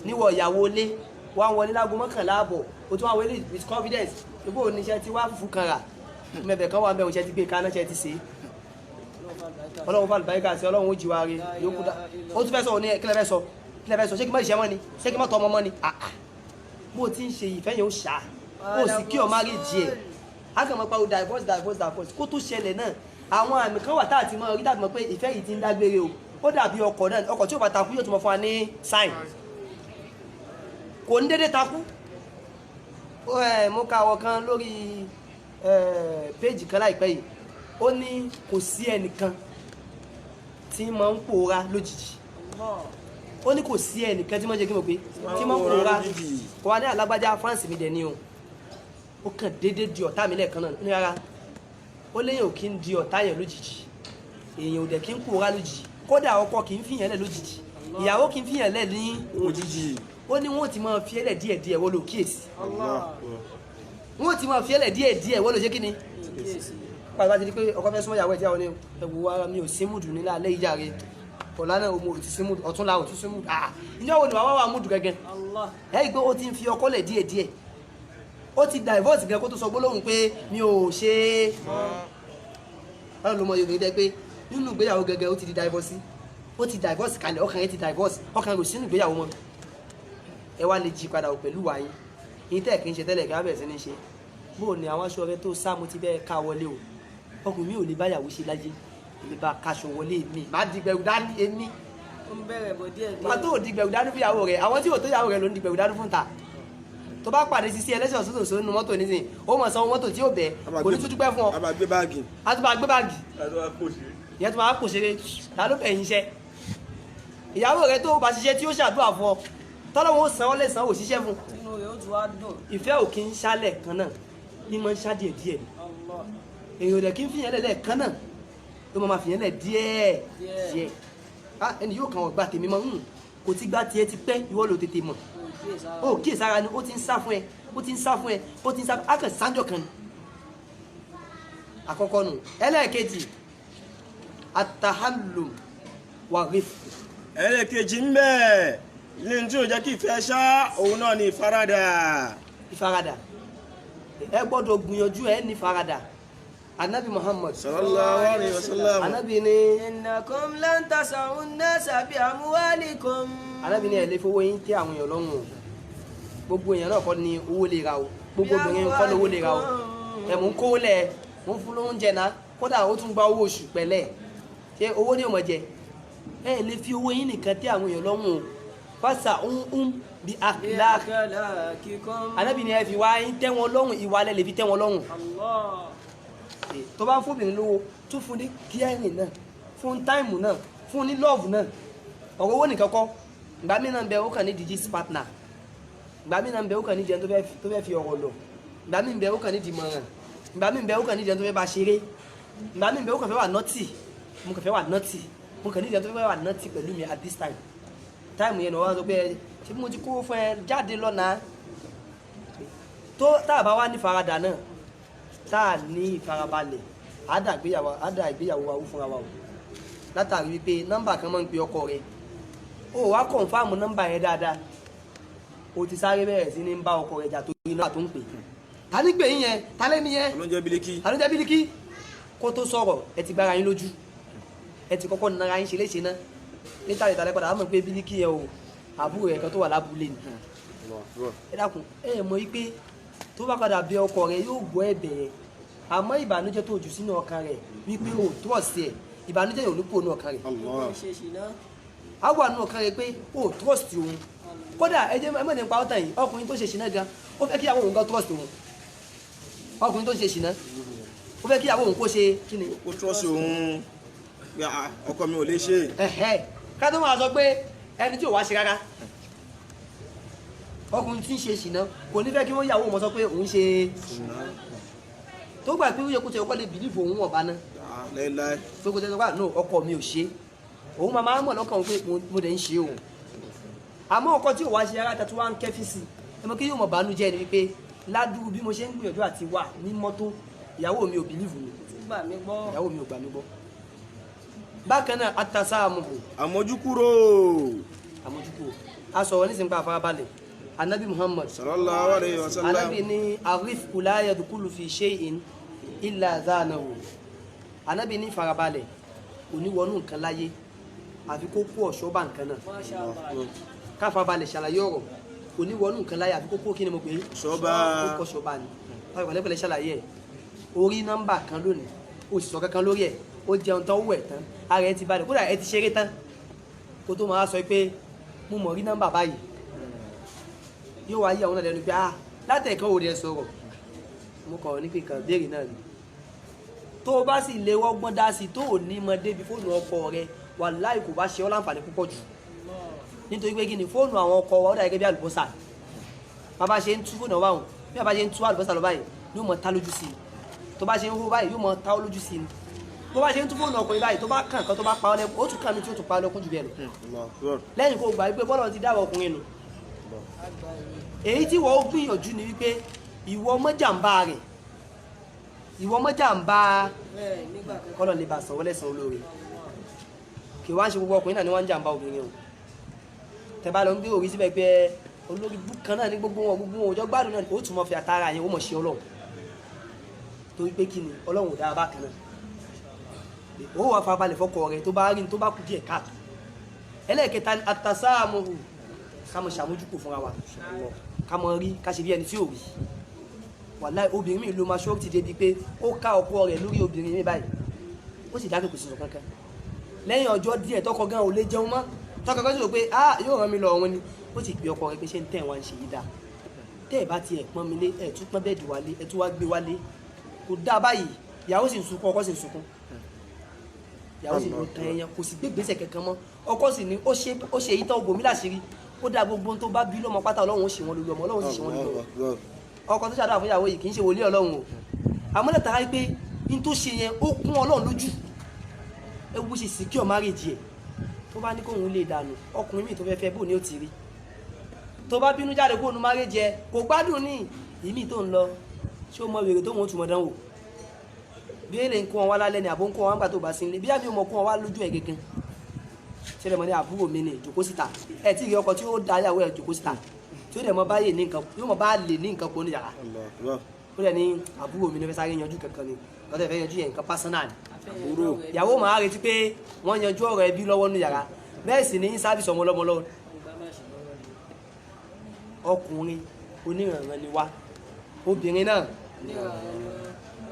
Níwọ̀ ìyàwó ilé wá wọlé láago 11 àbọ̀, o tún wá wọlé with confidence. Ìgbó oníṣẹ́ tí wá fùfú kan rà, mẹ̀bẹ̀ kan wà mẹ́ òṣẹ́ ti gbé kaná ṣe ti ṣe. Ọlọ́run fún àlùbáríkà sí, Ọlọ́run ó jí wa re yòókù dá. Ó tún fẹ́ sọ òní kílẹ̀ fẹ́ sọ, kílẹ̀ fẹ́ sọ, ṣé kí n má ṣiṣẹ́ mọ́ ni, ṣé kí n má tọ́ ọmọ mọ́ ni? Àà, bó o ti ń ṣe ìfẹ́ yẹn ó ṣá, ó sì kí ọ má rí díẹ̀. A kàn máa pariwo divorce divorce divorce kó tó ṣẹlẹ̀ náà. Àwọn àmì kan wà tá a ti mọ rí tàbí mọ̀ pé ìfẹ́ yìí ti ń dágbére o. Ó dàbí ọkọ̀ náà, ọkọ̀ tí ò bá takú yóò tún mọ fún wa ní sign. Kò ní dédé takú. Mo ka àwọn kan lórí péjì kan láìpẹ́ yìí. Ó ní kò sí ẹnìkan tí máa ń pòórá lójijì. Ó ní kò sí ẹnìkan tí máa ń ṣe kí mo pé tí máa ń pòórá. Kò wá ní alágbájá France mi dẹ̀ ni o. Ó kàn déédéé di ọ̀tá mi lẹ́ẹ̀kan náà. Ní rárá, ó léyìn ò kí ń di ọ̀tá yẹn lójijì. Èèyàn ò dẹ̀ kí ń pòórá lójijì. Kódà ọkọ kì í fìyàn lẹ̀ lójijì. Ìyàwó kì í fìyàn lẹ̀ ní òjijì. Ó ní wọ́n ti máa fi ẹlẹ̀ díẹ̀díẹ̀ wọ́n lò kíyèsí. Wọ́n ti máa fi ẹlẹ̀ díẹ̀díẹ̀ wọ́n lò ṣe kí ni? Pàtàkì ti di pé ọkọ fẹ́ súnmọ́ ìyàwó ẹ̀ tí àwọn ní ẹ̀wù ara mi ò sí múdù nílá alẹ́ ìjà rẹ̀. Ọ̀la náà mo ò ti sí múdù, ọ̀túnla ò ti sí múdù. Ah, ìjọ́ wo ni wàá wà múdù gẹ́gẹ́? Ẹ rí i pé ó ti ń fi ọkọ lẹ̀ díẹ̀díẹ̀. Ó ti divorce gan kó tó sọ gbólóhùn pé mi ò ṣe é. Báwo ló mọ Yorùbá dẹ́ pé nínú ìgbéyàwó gẹ́gẹ́ ó ti di divorce? Ó ti divorce kalẹ̀, ọkàn rẹ̀ ti divorce, ọkàn rẹ̀ ò sínú ìgbéyàwó mọ́. Ẹ wá lè jí padà pẹ̀lú wàyí. Yín tẹ́ kí n ṣe tẹ́lẹ̀ kí wọ́n bẹ̀rẹ̀ sí ní ṣe. Bó o ní àwọn aṣọ rẹ tó sá mo ti bẹ́ẹ̀ ká wọlé o. Ọkùnrin mi ò lè báyàwó ṣe láyé. Èmi bá kaṣọ wọlé mi. Má dìgbẹ̀rù dání èmi. Ó ń bẹ̀rẹ̀ bọ̀ díẹ̀ díẹ̀. Má tó dìgbẹ̀rù dání fún ìyàwó rẹ̀. Àwọn tí ò tó ìyàwó rẹ̀ ló ń dìgbẹ̀rù dání fún ta. Tó bá pàdé sisi ẹlẹ́sìn ọ̀sán tòṣó nínú mọ́tò nísìnyí, ó mọ̀ sanwó mọ́tò tí ó bẹ̀, kò ní tún dúpẹ́ fún ọ. A máa gbé báàgì. A tún máa gbé báàgì. Ìyẹn tún máa kò ṣeré. Ta ló bẹ̀ yín iṣẹ́? Ìyàwó rẹ̀ tó bá ṣiṣẹ́ tí ó ṣàdúrà fún ọ. Tọ́lọ́wọ́ ó san ọ́ lẹ́sàn-án ò ṣiṣẹ́ fún. Inú rẹ̀ ó tún wá dùn. Ìfẹ́ ò kí ń ṣálẹ̀ kan náà, ní máa ń ṣá díẹ̀ díẹ̀ ni. Èèyàn ò dẹ̀ kí ń fìyàn lẹ̀ lẹ́ẹ̀kan náà, ló máa fìyàn lẹ̀ díẹ̀ díẹ̀. Ah, ẹni yóò kàn wọ́n gba tèmi mọ́, kò ti gba tiẹ̀ ti pẹ́, ìwọ ló tètè mọ̀. Ó kíyèsára ni, ó ti ń sá fún ẹ, ó ti ń sá fún ẹ, ó ti ń sá fún ẹ, á kàn sáńjọ kan ni. Àkọ́kọ́ nù. Ẹlẹ́ẹ̀kejì, atahallum wa rifq. Ẹlẹ́ẹ̀kejì ń bẹ ní tí ó jẹ́ kí ìfẹ́ ṣá, òun náà ni ìfaradà. Ìfaradà. Ẹ gbọ́dọ̀ gbìyànjú ẹ ní ìfaradà. Anabi Muhammad sallallahu alayhi wa sallam. Anabi ni Innakum lan tasa'u an-nasa bi amwalikum. Anabi ni ẹ lè fowó yín tẹ́ àwọn èèyàn lọ́rùn o. Gbogbo èèyàn náà kọ́ ni owó lè ra o. Gbogbo obìnrin kọ́ lówó lè ra o. Ẹ mò ń kówó lẹ̀, mò ń fún lóúnjẹ náà, kódà ó tún gba owó oṣù pẹ̀lẹ́. Ṣé owó ni ò mọ̀ jẹ? Ẹ lè fi owó yín nìkan tẹ́ àwọn èèyàn lọ́rùn o. Fasa ń bí akhlaq. Anabi ni ẹ fi wá yín tẹ́ wọn lọ́rùn, ìwà lẹ lè fi tẹ́ wọn lọ́rùn. Tó bá ń fóbìnrin lówó, tún fún ní kíẹ́rìn náà, fún táìmù náà, fún ní lọ́ọ̀fù náà. Ọ̀rọ̀ owó nìkan kọ́. Ìgbà mí náà ń bẹ ó kàn ní digit partner. Ìgbà mí náà ń bẹ ó kàn ní jẹun tó fẹ́ fi ọ̀rọ̀ lọ. Ìgbà mí ń bẹ ó kàn ní dìmọ̀ràn. Ìgbà mí ń bẹ ó kàn ní jẹun tó fẹ́ bá ṣeré. Ìgbà mí ń bẹ ó kàn fẹ́ wà nọ́tì. Mo kàn fẹ́ wà nọ́tì. Mo kàn ní jẹun tó fẹ́ wà nọ́tì pẹ̀lú mi at this time. Táìmù yẹn ni wọ́n sọ pé ṣé mo ti kó fún ẹ jáde lọ́nà. Tó tá a bá wá ní faradà náà, tá a ní ìfarabalẹ̀, á dà ìgbéyàwó wa wú fúnra wa o. Látàrí wípé nọ́mbà kan máa ń pe ọkọ rẹ̀. O wá kọ̀nfàmù nọ́mbà yẹn dáadáa. O ti sáré bẹ̀rẹ̀ sí ní bá ọkọ rẹ̀ jà torí nọ́mbà tó ń pè. Ta ní pè yín yẹn? Ta lẹ́ni yẹn? Ló ń jẹ́ Bílíkì. Ta ló ń jẹ́ Bílíkì? Kó tó sọ̀rọ̀, ẹ ti gbára yín lójú. Ẹ ti kọ́kọ́ nara yín ṣe léṣe náà. Níta ìtàlẹ́ padà, á mọ̀ pé Bílíkì yẹn o, àbúrò rẹ̀ kan tó wà lábúlé ni. Ẹ dákun, ẹ mọ̀ wípé tó bá padà bẹ ọkọ rẹ̀ yóò gbọ́ ẹ̀bẹ̀ yẹn. Àmọ́ ìbànújẹ́ tó jù sínú ọkàn rẹ̀ wípé o tó ọ̀sẹ̀ ẹ̀. Ìbànújẹ́ yóò ní kó nù ọkàn rẹ̀. Allah. Ṣe ṣìnà. Á wà nù ọkàn rẹ̀ pé ó trust òun. Kódà ẹ jẹ́ ẹ mọ̀ nípa ọ̀tàn yìí, ọkùnrin tó ṣe ṣìnà gan, ó fẹ́ kí ìyàwó òun gan trust òun. Ọkùnrin tó ṣe ṣìnà, ó fẹ́ kí ìyàwó òun kó ṣe kí ni? Ó trust òun pé, ah, ọkọ mi ò lè ṣe. Ẹ̀hẹ́, ká tó máa sọ pé ẹni tí ò wá ṣe rárá, ọkùnrin tí ń ṣe ṣìnà kò ní fẹ́ kí wọ́n yàwó wọn sọ pé òun ṣe, tó gbà pé ó yẹ kó tẹ ọkọ lè bìlífù òun ọ̀bá náà. Ah, láéláé. Tó kó tẹ sọ pé no, ọkọ mi ò ṣe, òun máa máa mọ̀ lọ́kàn òun pé mo dẹ̀ ń ṣe òun. Àmọ́ ọkọ tí ò wá ṣe rárá tàtú wá ń kẹ́fí sí ẹ mọ̀ kí yóò mọ̀ bánújẹ́ ni wípé ládùúgbò bí mo ṣe ń gbìyànjú àti wà ní mọ́tò, ìyàwó mi ò bìlífù mi. Tún gbà mí gbọ́. Ìyàwó mi ò gbà mí gbọ́. Bákan náà, atasáàmù. Àmójúkúrò. Àmójúkú. A sọ̀rọ̀ nísìnyí pa àfarabalẹ̀. Anabi Muhammad Sallallahu alayhi wa sallam. Anabi ní arifku la yadkhulu fi shay'in illa zanahu. Anabi ní farabalẹ̀ kò ní wọnú nǹkan láyé àfi kó kó ọ̀ṣọ́ bá nǹkan náà. Masha Allah. Ká farabalẹ̀ ṣàlàyé ọ̀rọ̀, kò ní wọnú nǹkan láyé àfi kó kó kí ni mo pè é? Ṣọ́ba. Kó kó ṣọ́ba ni. Táwọn pẹ̀lẹ́pẹ̀lẹ́ ṣàlàyé ẹ̀. Orí nọ́mbà kan lónìí, o sì sọ kankan lórí ẹ̀, ó jẹun tán, ó wẹ̀ tán, ara ẹ ti balẹ̀, kódà ẹ ti ṣeré tán, kó tó máa sọ pé mo mọ̀ rí nọ́mbà báyìí, yóò wá yí àwọn náà lẹ́nu pé ah, látẹ̀kọ́ òde ẹ̀ sọ̀rọ̀, mo kàn ní pé kàn béèrè náà ni. Tó o bá sì lè wọ́gbọ́n dá sí i tó o ní mọ débi fóònù ọkọ rẹ, wàláì kò bá ṣe ọ́ láǹfààní púpọ̀ jù, nítorí pé kí ni, fóònù àwọn ọkọ wa ó dà gẹ́gẹ́ bí àlùbọ́sà. Bàbá ṣe ń tú fóònù ọba òun, bí bàbá ṣe ń tú àlùbọ́sà lọ báyìí yóò mọ ta lójú sí i, tó bá ṣe ń hó báyìí yóò mọ ta ó lójú sí i. Tó bá ṣe ń tú fóònù ọkùnrin báyìí, tó bá kàn kan tó bá pa ọ́ lẹ́kún, ó tún kàn mí tí ó tún pa ọ́ lẹ́kún jù bẹ́ẹ̀ lọ. Allahu Akbar. Lẹ́yìn kó gbà wípé bọ́lá ti dáwọ́ ọkùnrin nù, èyí tí wọ́n ó gbìyànjú ni wípé ìwọ mọ́jàmbá rẹ̀, ìwọ mọ́jàmbá Bẹ́ẹ̀ nígbà kan. kọ́lọ̀ lè bá sanwó lẹ́sàn olóore. Kì wá ń ṣe gbogbo ọkùnrin náà ni wọ́n ń jàǹbá obìnrin o. Tẹ́ bá lọ ń gbé òrí síbẹ̀ pé olórí bú kan náà ní gbogbo wọn, gbogbo wọn òjò gbádùn náà, ó tún mọ fi àtàrà yẹn, ó mọ̀ ṣe Ọlọ́run, torí pé kí ni, Ọlọ́run ò dára bákan náà. Ó wà farabalẹ̀ fọkọ rẹ tó bá rí ní tó bá kú díẹ̀ káàtó. Ẹlẹ́ẹ̀kẹta ni atasáàmù, ká mọ̀ ṣàmójúkò fúnra wa, ká mọ̀ rí, ká ṣe bí ẹni tí ò rí. Wàláì, obìnrin mi ló máa ṣọ́ọ̀tì débi pé ó ká ọkọ rẹ̀ lórí obìnrin mi báyìí, ó sì dákẹ́, kò sì sọ kankan. Lẹ́yìn ọjọ́ díẹ̀, tọkọ gan ò lè jẹun mọ́, tọkọ gan sì rò pé ah, yóò rán mi lọ ọ̀run ni. Ó sì pe ọkọ rẹ̀ pé ṣé ń tẹ̀ wá ń ṣe yìí dáa? Tẹ́ ẹ̀ bá tiẹ̀ pọ́n mi lé, ẹ̀ tún pọ́n bẹ́ẹ̀dì wálé, ẹ̀ tún wá gbé wálé, kò dáa báyìí. Ìyàwó sì ń sunkún, ọkọ sì ń sunkún, ìyàwó sì ń tan ẹyàn, kò sì gbé gbèsè kankan mọ́. Ọkọ sì ní ó ṣe, ó ṣe èyí tán, ó bòmí láṣìírí, ó dá gbogbo ohun tó bá bí lọ́mọ pátá, Ọlọ́run ó ṣe wọn lórí ọmọ, Ọlọ́run sì ṣe wọn lórí ọmọ. Allahu Akbar. Ọkọ tó ṣàdúrà fún ìyàwó yìí kì í ṣe wòlíì Ọlọ́run o, àmọ́ látara pé n tó ṣe yẹn ó kún Ọlọ́run lójú, ẹ wo ṣe secure marriage ẹ̀. Tó bá ní kóun lè dànù, ọkùnrin míì tó fẹ́ fẹ́, bò ní ó ti rí? Tó bá bínú jáde kó nu marriage ẹ, kò gbádùn ní ìmí tó ń lọ. Ṣé o mọ wèrè tó ń tún mọ dánwò bí èlé ń kó wọn wá lálẹ́ ni, àbó ń kó wọn wá nígbà tó bá sí nílé, bí àmì ò mọ kó wọn wá lójú ẹ̀ gẹ́gẹ́? Ṣẹlẹ̀ mọ́ ní àbúrò mi ní ìjòkó síta, ẹ tí ì rí ọkọ tí ó da ìyàwó ẹ̀ jòkó síta, tí ó dẹ̀ mọ báyè ní nǹkan, yóò mọ bá lè ní nǹkan kó ní yàrá. Allahu Akbar. Ó dẹ̀ ní àbúrò mi ní fẹ́ sáré yanjú kankan ni, lọ́tẹ̀ fẹ́ yanjú yẹn nǹkan personal ni. Àbúrò. Ìyàwó máa retí pé wọ́n yanjú ọ̀rọ̀ ẹbí lọ́wọ́ ní yàrá, bẹ́ẹ̀ sì ní sáfìsì ọmọ ọlọ́mọ lọ́wọ́. Ọkùnrin oníranran ni wá, obìnrin náà,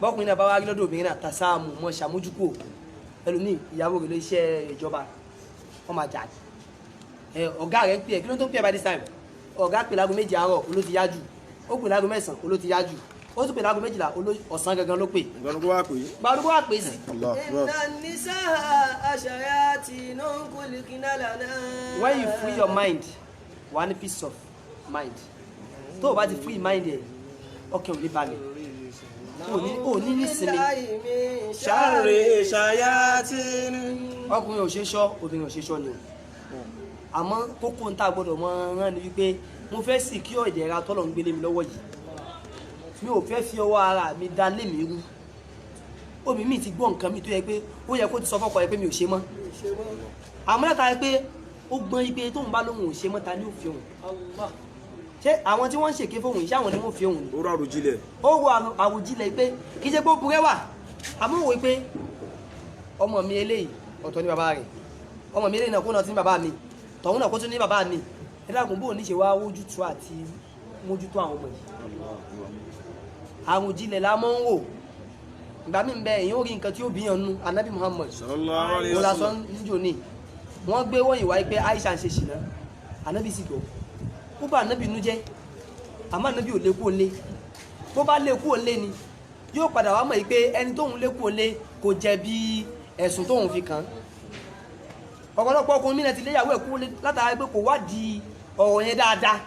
bọ́kùnrin náà bá wá rí lọ́dọ̀ obìnrin náà, tàsáàmù, mọ́ ṣàmójúkò. Ẹlòmíì, ìyàwó rẹ̀ ló iṣẹ́ ìjọba, wọ́n máa jà. Ẹ ọ̀gá rẹ̀ ń pè ẹ́, kí ló tó ń pè ẹ́ by this time? Ọ̀gá pè láago 7 àárọ̀, oló ti yá jù. Ó pè láago 9, oló ti yá jù. Ó tún pè láago 12, oló ọ̀sán gangan ló pè. Nǹkan kó wá pè é. Gbàdúgbò wà pè sí. Allahu Akbar. Inna nisaa shayatinun khuliqna lana. When you free your mind, wà á ní peace of mind. Tó o bá ti free mind ẹ, ọkàn ò ní balẹ̀, ò ní nísinmi. Sharri shayatin. Ọkùnrin ò ṣe ṣọ́, obìnrin ò ṣe ṣọ́ ni o. Àmọ́ kókó ń tà gbọ́dọ̀ mọ rán ni wípé mo fẹ́ sì kí ìdẹ̀ra tọ́lọ̀ ń gbélé mi lọ́wọ́ yìí, mi ò fẹ́ fi ọwọ́ ara mi da lé mi rú. Obìnrin mi ti gbọ́ nǹkan mi tó yẹ pé ó yẹ kó ti sọ fọ́kọ rẹ̀ pé mi ò ṣe mọ́, àmọ́ látara pé ó gbọ́n ipe tóun bá lóun ò ṣe mọ́, ta ni ó fi òun? Allah. Ṣé àwọn tí wọ́n ń ṣèké fóun yìí, ṣé àwọn ni wọ́n fi òun ni? Ó rọ àròjinlẹ̀. Ó wo àròjinlẹ̀ pé kì í ṣe pé ó burẹ́wà, àmọ́ wò pé ọmọ mi eléyìí ọ̀tọ̀ ní bàbá rẹ̀, ọmọ mi eléyìí náà kó náà ti ní bàbá mi, tọ̀hún náà kó tún ní bàbá mi. Ẹ dákun, bóun ní ṣe wá wójútu àti mójútó àwọn ọmọ yìí? Àròjinlẹ̀ la mọ́ ń wò. Ìgbà mi ń bẹ èyàn ó rí nǹkan tí ó bíyàn nu Anabi Muhammad Sallallahu alayhi mo wa la sọ sallam. níjò ní wọ́n gbé wọ́n ìwà pé Aisha ń ṣe ṣìnà, Anabi sì gbọ́, ó bá Anabi nu jẹ́, àmọ́ Anabi ò lè kú òǹlé. Bó bá lè kú òǹlé ni yóò padà wá mọ̀ yìí pé ẹni tóun lé kú òǹlé kò jẹ̀bi ẹ̀sùn tóun fi kàn án. Ọ̀pọ̀lọpọ̀ ọkùnrin mìíràn ti léyàwó ẹ̀ kú òǹlé látara pé kò wádìí ọ̀rọ̀ yẹn dáadáa.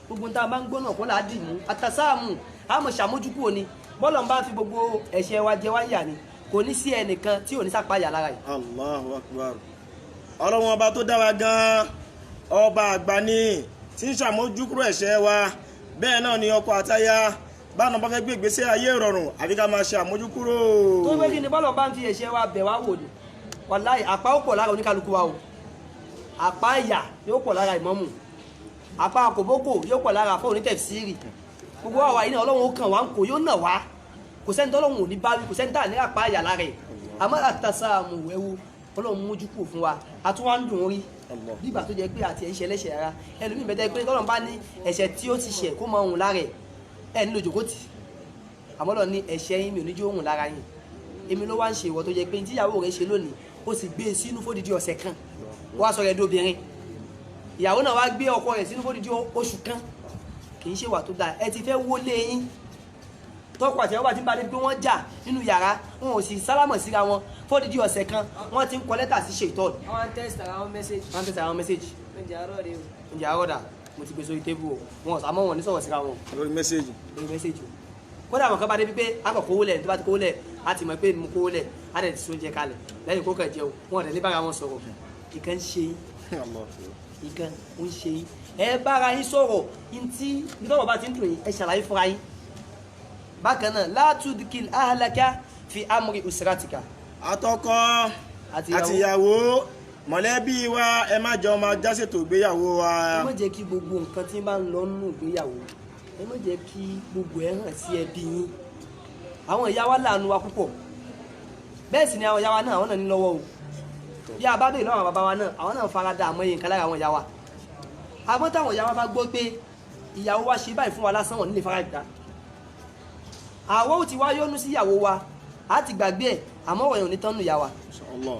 Gbogbo nta máa ń gbóná kó là á dì mú àtàsáàmù àmọ́ ṣàmójúkú òní bọ́lọ̀ ń bá fi gbogbo ẹ̀ṣẹ̀ wa jẹ wá yà ni, kò ní sí ẹnìkan tí ò ní sàpáyà lára yìí. Allahu akbar. Ọlọ́run ọba tó dá wa gan-an, ọba àgbà ni tí ń ṣàmójúkúrò ẹ̀ṣẹ̀ wa. Bẹ́ẹ̀ náà ni ọkọ àtaya báwọn bá fẹ́ gbé ìgbésẹ̀ ayé ìrọ̀rùn, àfi ká máa ṣe àmójúkúrò. Tó gbé kí ni bọ́lọ̀ bá ń fi ẹ̀ṣẹ̀ wa bẹ̀ wá wò ni, wàláì àpá ó pọ̀ lára oníkálukú wa o. Àpá ìyà yóò pọ̀ lára ìmámù, àpá kòbókò yóò pọ̀ lára àfọ́ onítẹ̀fsíìrì. Gbogbo àwa yìí náà Ọlọ́run ó kàn wá ń kò yóò nà wá. Kò sẹ́ni tọ́lọ́run ò ní bá wí, kò sẹ́ni tá à ní àpá ìyà lára ẹ̀. Àmọ́ àtàsáàmù ẹ̀wù Ọlọ́run mójú kù fún wa, àtúwá ń dùn orí Allah. bígbà tó jẹ́ pé àti ẹ̀ ń ṣe ẹlẹ́ṣẹ̀ rárá. Ẹlòmíì bẹ́tẹ́ pé tọ́lọ́run bá ní ẹ̀ṣẹ̀ tí ó ti ṣẹ̀ kó máa hùn lára ẹ̀, ẹ̀ nílò jòkó tì. Àmọ́ lọ ní ẹ̀ṣẹ̀ yín mi ò ní jó hùn lára yín. Èmi ló wá ń ṣe ìwọ tó jẹ́ pé tíyàwó rẹ̀ ṣe lónìí, ó sì gbé e sínú fódìdí ọ̀sẹ̀ kan, wá sọ rẹ̀ dóbìnrin. Ìyàwó náà wá gbé ọkọ rẹ̀ sínú fódìdí oṣù kan. Kì í ṣe wà tó dáa. Ẹ ti fẹ́ wọlé yín, tọkọ àti ìyàwó bá ti ń bá dé pé wọ́n jà nínú yàrá, wọn ò sì sálámọ̀ síra wọn fódìdí ọ̀sẹ̀ kan, wọ́n ti ń kọ lẹ́tà sí ṣètọ́ọ̀nù. Àwọn text ara wọn message. Wọ́n ń tẹ̀sí àwọn message. Oúnjẹ àárọ̀ rẹ o. Oúnjẹ àárọ̀ dà, mo ti gbé sórí table o. Wọn ò sàmọ́ wọn ní sọ̀rọ̀ síra wọn Lórí message. lórí message o. Kódà àwọn kan bá débi pé a kò kówó lẹ̀, tó bá ti kówó lẹ̀, a ti mọ̀ pé mo kówó lẹ̀, a dẹ̀ ti sóúnjẹ kalẹ̀ lẹ́yìn kó kàn jẹun, wọn ò dẹ̀ ní bára wọn sọ̀rọ̀. Ìkan ń ṣe yín. Allah. Ìkan ń ṣe yín. Ẹ bára yín sọ̀rọ̀ ntí bí tọ́wọ́ bá ti ń dùn yín, ẹ ṣàlàyé fúnra yín. Bákan náà, la tudkil ahlaka fi amri usratika. Àtọkọ àti àtìyàwó, mọ̀lẹ́bí wa, ẹ má jọ máa jásètò ìgbéyàwó wa. Ẹ má jẹ́ kí gbogbo nǹkan tí ń bá ń lọ nínú ìgbéyàwó, ẹ má jẹ́ kí gbogbo ẹ hàn sí ẹbí yín. Àwọn ìyá wa láàánú wa púpọ̀, bẹ́ẹ̀ sì ni àwọn ìyá wa náà, àwọn náà ní lọ́wọ́ o. Bí a bá béèrè lọ́wọ́ àwọn bàbá wa náà, àwọn náà fara da àmọ́ nǹkan lára àwọn ìyá wa. Àmọ́ táwọn ìyá wa bá gbọ́ pé ìyàwó wa ṣe báyìí fún wa lásán, wọn nílé fara gbà. Àwọn ò ti wá yọ́nú sí ìyàwó wa, á ti gbàgbé ẹ̀, àmọ́ ọ̀rọ̀ yẹn ò ní tán nù ìyá wa. Allah.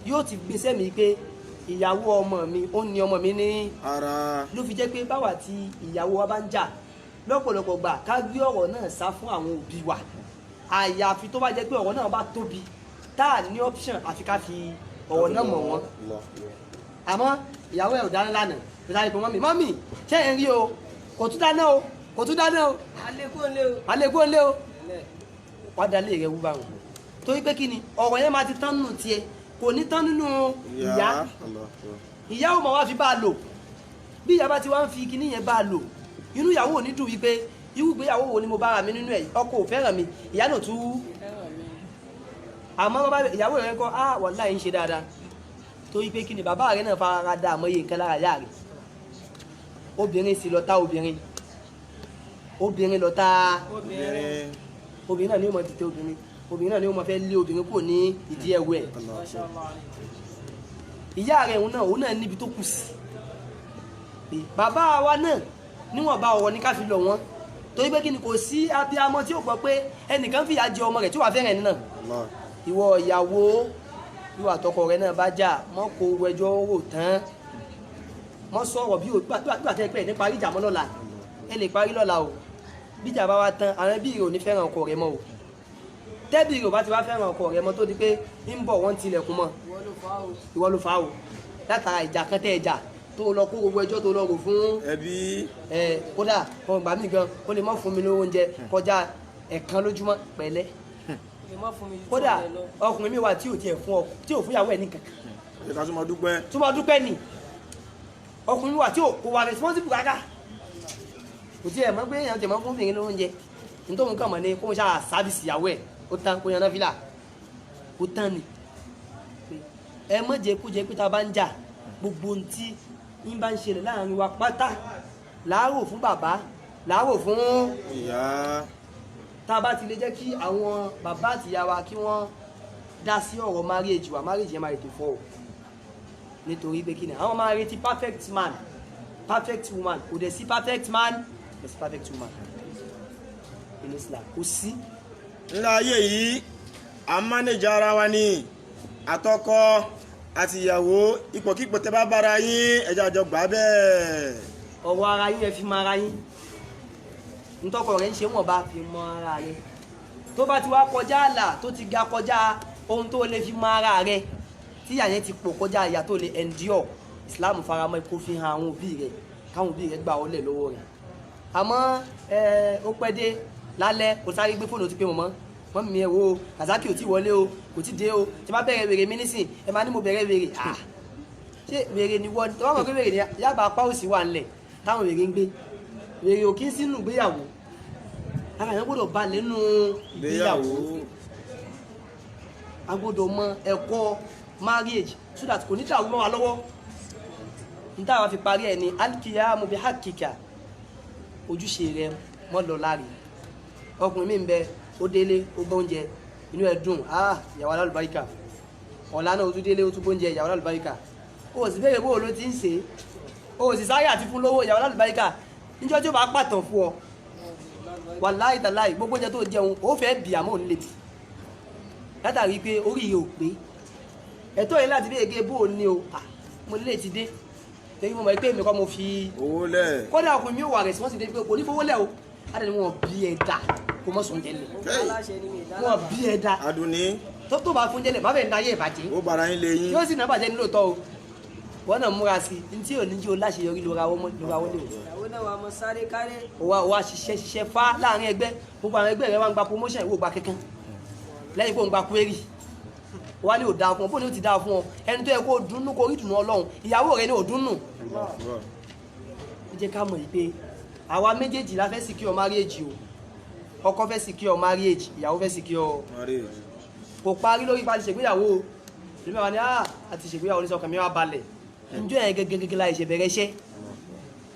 Yóò ti gbèsè mi pé ìyàwó ọmọ mi ó ní ọmọ mi ní Ara. ló fi jẹ́ pé báwa tí ìyàwó wa bá ń jà lọ́pọ̀lọpọ̀ gbà, ká gbé ọ̀rọ̀ náà sá fún àwọn òbí wa, àyàfi tó bá jẹ́ pé ọ̀rọ̀ náà bá tóbi tá a ní option àfi ká fi ọ̀rọ̀ náà mọ̀ wọ́n. Allah. Àmọ́ ìyàwó ẹ̀ ò dáná lánàá, kò sáré pé mummy, mummy, ṣé ẹ̀ ń rí o? Kò tún dáná o, kò tún dáná o. Alekun lé o. Alẹ́ lé o, wàá dalé rẹ̀ wú bá wọn. Torí pé kí ni ọ̀rọ̀ yẹn máa ti tán nínú tiẹ̀, kò ní tán nínú ìyá. Allah. Ìyá ò mọ̀ wá fi bá a lò. Bí ìyá bá ti wá ń fi kinní yẹn bá a lò, inú ìyàwó ò ní dùn wípé irú ìgbéyàwó wo ni mo bá ra mi nínú ẹ̀, ọkọ ò fẹ́ràn mi, ìyá náà tún. Àmọ́ bàbá ìyàwó rẹ̀ kọ́ á, wàláhì ń ṣe dáadáa. Torí pé kí ni bàbá rẹ̀ náà fara da àmọ́ iye nǹkan lára ìyá rẹ̀. Obìnrin sì lọ tá obìnrin, obìnrin lọ tá Obìnrin. Obìnrin náà ni ó mọ dìde obìnrin, obìnrin náà ni ó mọ fẹ́ lé obìnrin kúrò ní ìdí ẹ̀wẹ̀ ẹ̀. Ìyá rẹ̀ òun náà níbi tó kù sí. Bàbá wa náà níwọ̀nba ọ̀rọ̀ ní ká fi lọ̀ wọ́n. Torí pé kí ni kò sí abiyamọ tí ó gbọ́ pé ẹnìkan fìyà jẹ ọmọ rẹ̀ tí wàá fẹ́ràn ẹni náà. Allah. Ìwọ ìyàwó, ìwọ àtọkọ rẹ náà bá jà, mọ́ kó ẹjọ́ rò tán, mọ́ sọ̀rọ̀ bí gbà tẹ́ pẹ́ ní parí ìjà mọ́ lọ́la. Ẹ lè parí lọ́la o. Bíjà bá wá tán, àwọn ẹbí rẹ ò ní fẹ́ràn ọkọ rẹ mọ́ o. Tẹ́bí rẹ ò bá ti wá fẹ́ràn ọkọ rẹ mọ́, tó di pé ń bọ̀ wọ́n tilẹ̀kùn mọ́, ìwọ ló fà á o, látara ìjà kan tẹ́ ẹ jà, tó lọ kó gbogbo ẹjọ́ tó lọ rò fún ẹbí. Ẹ kódà ọgbà mi gan, ó lè má fún mi lówó oúnjẹ kọjá ẹ̀kan lójúmọ́ pẹ̀lẹ́. Kódà ọkùnrin mi wà tí ò tiẹ̀ fún ọ, tí ò fún ìyàwó ẹ̀ ní kankan. Ẹ ká tún máa dúpẹ́. Tó máa dúpẹ́ ni. Ọkùnrin mi wà tí ò kò wà responsible rárá, kò tiẹ̀ mọ̀ pé èèyàn tiẹ̀ mọ̀ fún obìnrin lówó oúnjẹ. Nítorí òun kàn mọ̀ ní kó ń ṣáà service ìyàwó ẹ̀, ó tán, kó yan náfìlà, ó tán ni. Ẹ má jẹ́ kó jẹ́ pé tá a bá ń jà, gbogbo ohun tí ń bá ń ṣẹlẹ̀ láàrin wa pátá láàárò fún bàbá, láàárò fún ìyá. Tá a bá ti lè jẹ́ kí àwọn bàbá àti ìyá wa kí wọ́n dá sí ọ̀rọ̀ marriage wa, marriage yẹn máa ètò fọ́ o. Nítorí pé kí ni àwọn máa retí perfect man, perfect woman. Kò dẹ̀ sí perfect man, kò sí perfect woman in Islam, kò sí. Ńlá ayé yìí, à ń mánéjà ara wa ni, àtọkọ àti ìyàwó, ipòkípò tẹ́ bá bára yín, ẹjọ́ àjọ gbà bẹ́ẹ̀. Ọwọ́ ara yín, ẹ fi mọ ara yín. Ntọ́kọ rẹ̀ ń ṣe wọ̀n bá fi mọ ara rẹ̀. Tó bá ti wá kọjá àlà, tó ti ga kọjá ohun tó lè fi mọ ara rẹ̀, tí ìyà yẹn ti pọ̀ kọjá ìyà tó lè endure, Islam faramọ́ kó fi hàn àwọn òbí rẹ̀, káwọn òbí rẹ̀ gbà ọ́ lẹ̀ lọ́wọ́ rẹ̀. Àmọ́ ẹ ó pẹ́ dé lálẹ́, kò sáré gbé fóònù, ó ti pé mọ̀mọ́ mọ́ mi, ẹ wo Kazaki ò tí wọlé o, kò tí dé o, tí bá bẹ̀rẹ̀ wèrè mi nísìn, ẹ máa ní mo bẹ̀rẹ̀ wèrè. Ah, ṣé wèrè ni wọ́n? Tó bá mọ̀ pé wèrè ni, yábàá apá òsì wà ńlẹ̀ táwọn wèrè ń gbé. Wèrè ò kí ń sínú ìgbéyàwó. Ara yẹn gbọ́dọ̀ balẹ̀ nínú ìgbéyàwó. A gbọ́dọ̀ mọ ẹ̀kọ́ marriage so that kò ní dàrú mọ́ wa lọ́wọ́. N táwa fi parí ẹ̀ ní alkiyamu bi hakika, ojúṣe rẹ mọ́ lọ láre. Ọkùnrin mi ń bẹ, ó délé, ó gbọ́ oúnjẹ, inú ẹ̀ dùn, ah, ìyàwó alálùbáríkà. Ọ̀la náà, ó tún délé, ó tún gbóúnjẹ, ìyàwó alálùbáríkà. Ó sì béèrè bó o ló ti ń ṣe é, ó sì sáré àti fún lówó, ìyàwó alálùbáríkà. Níjọ́ tí ó bá pàtàn fún ọ, wàláì tàláì, gbogbo oúnjẹ tó jẹun ó fẹ́ bì, àmọ́ ò ní lè bì, látàrí pé orí yìí ò pé. Ẹ̀tọ́ yìí láti béèrè bó o ní o. Ah, mo lè ti dé torí mo mọ̀ pé èmi kọ́ mo fi owó lẹ̀. Kódà ọkùnrin mi ò wà responsible pé kò ní fowó lẹ̀ o, á dẹ̀ ní wọn bí ẹ dà kó mọ̀ sùn jẹ́lẹ̀. Aláṣẹ ni mi ìdá. Wọn bí ẹ dà. Adùnní. Tó bá fún jẹ́lẹ̀, má bẹ̀ ń dayé ìbàjẹ́. Ó bara yín lé yín. Yóò sì ná bàjẹ́ nílò tọ́ o. Wọn náà múra sí i ntí ò ní jí o láṣeyọrí lóra wọ́n lóra wọ́n lè o. Ìyàwó náà wà mọ sáré káré. Wà ṣiṣẹ́ ṣiṣẹ́ fá láàrin ẹgbẹ́, gbogbo àwọn ẹgbẹ́ rẹ wá ń gba promotion, ìwọ gba kankan lẹ́yìn kó ń gba query. Wá ní ò dáa fún ọ, bóun ní ó ti dáa fún ọ? Ẹni tó yẹ kó dunnú, kó rí dùnú Ọlọ́run, ìyàwó rẹ ní ò dunnú. Ó jẹ́ ká mọ̀ yìí pé àwa méjèèjì la fẹ́ secure marriage o. Ọkọ fẹ́ secure marriage, ìyàwó fẹ́ secure. Marriage. Kò parí lórí pa ti ṣègbéyàwó o. Èmi wà ní à àti ṣègbéyàwó ní sọkàn mi wà balẹ̀ njọ́ yẹn gẹ́gẹ́gẹ́gẹ́ la ìṣẹ̀ bẹ̀rẹ̀ iṣẹ́.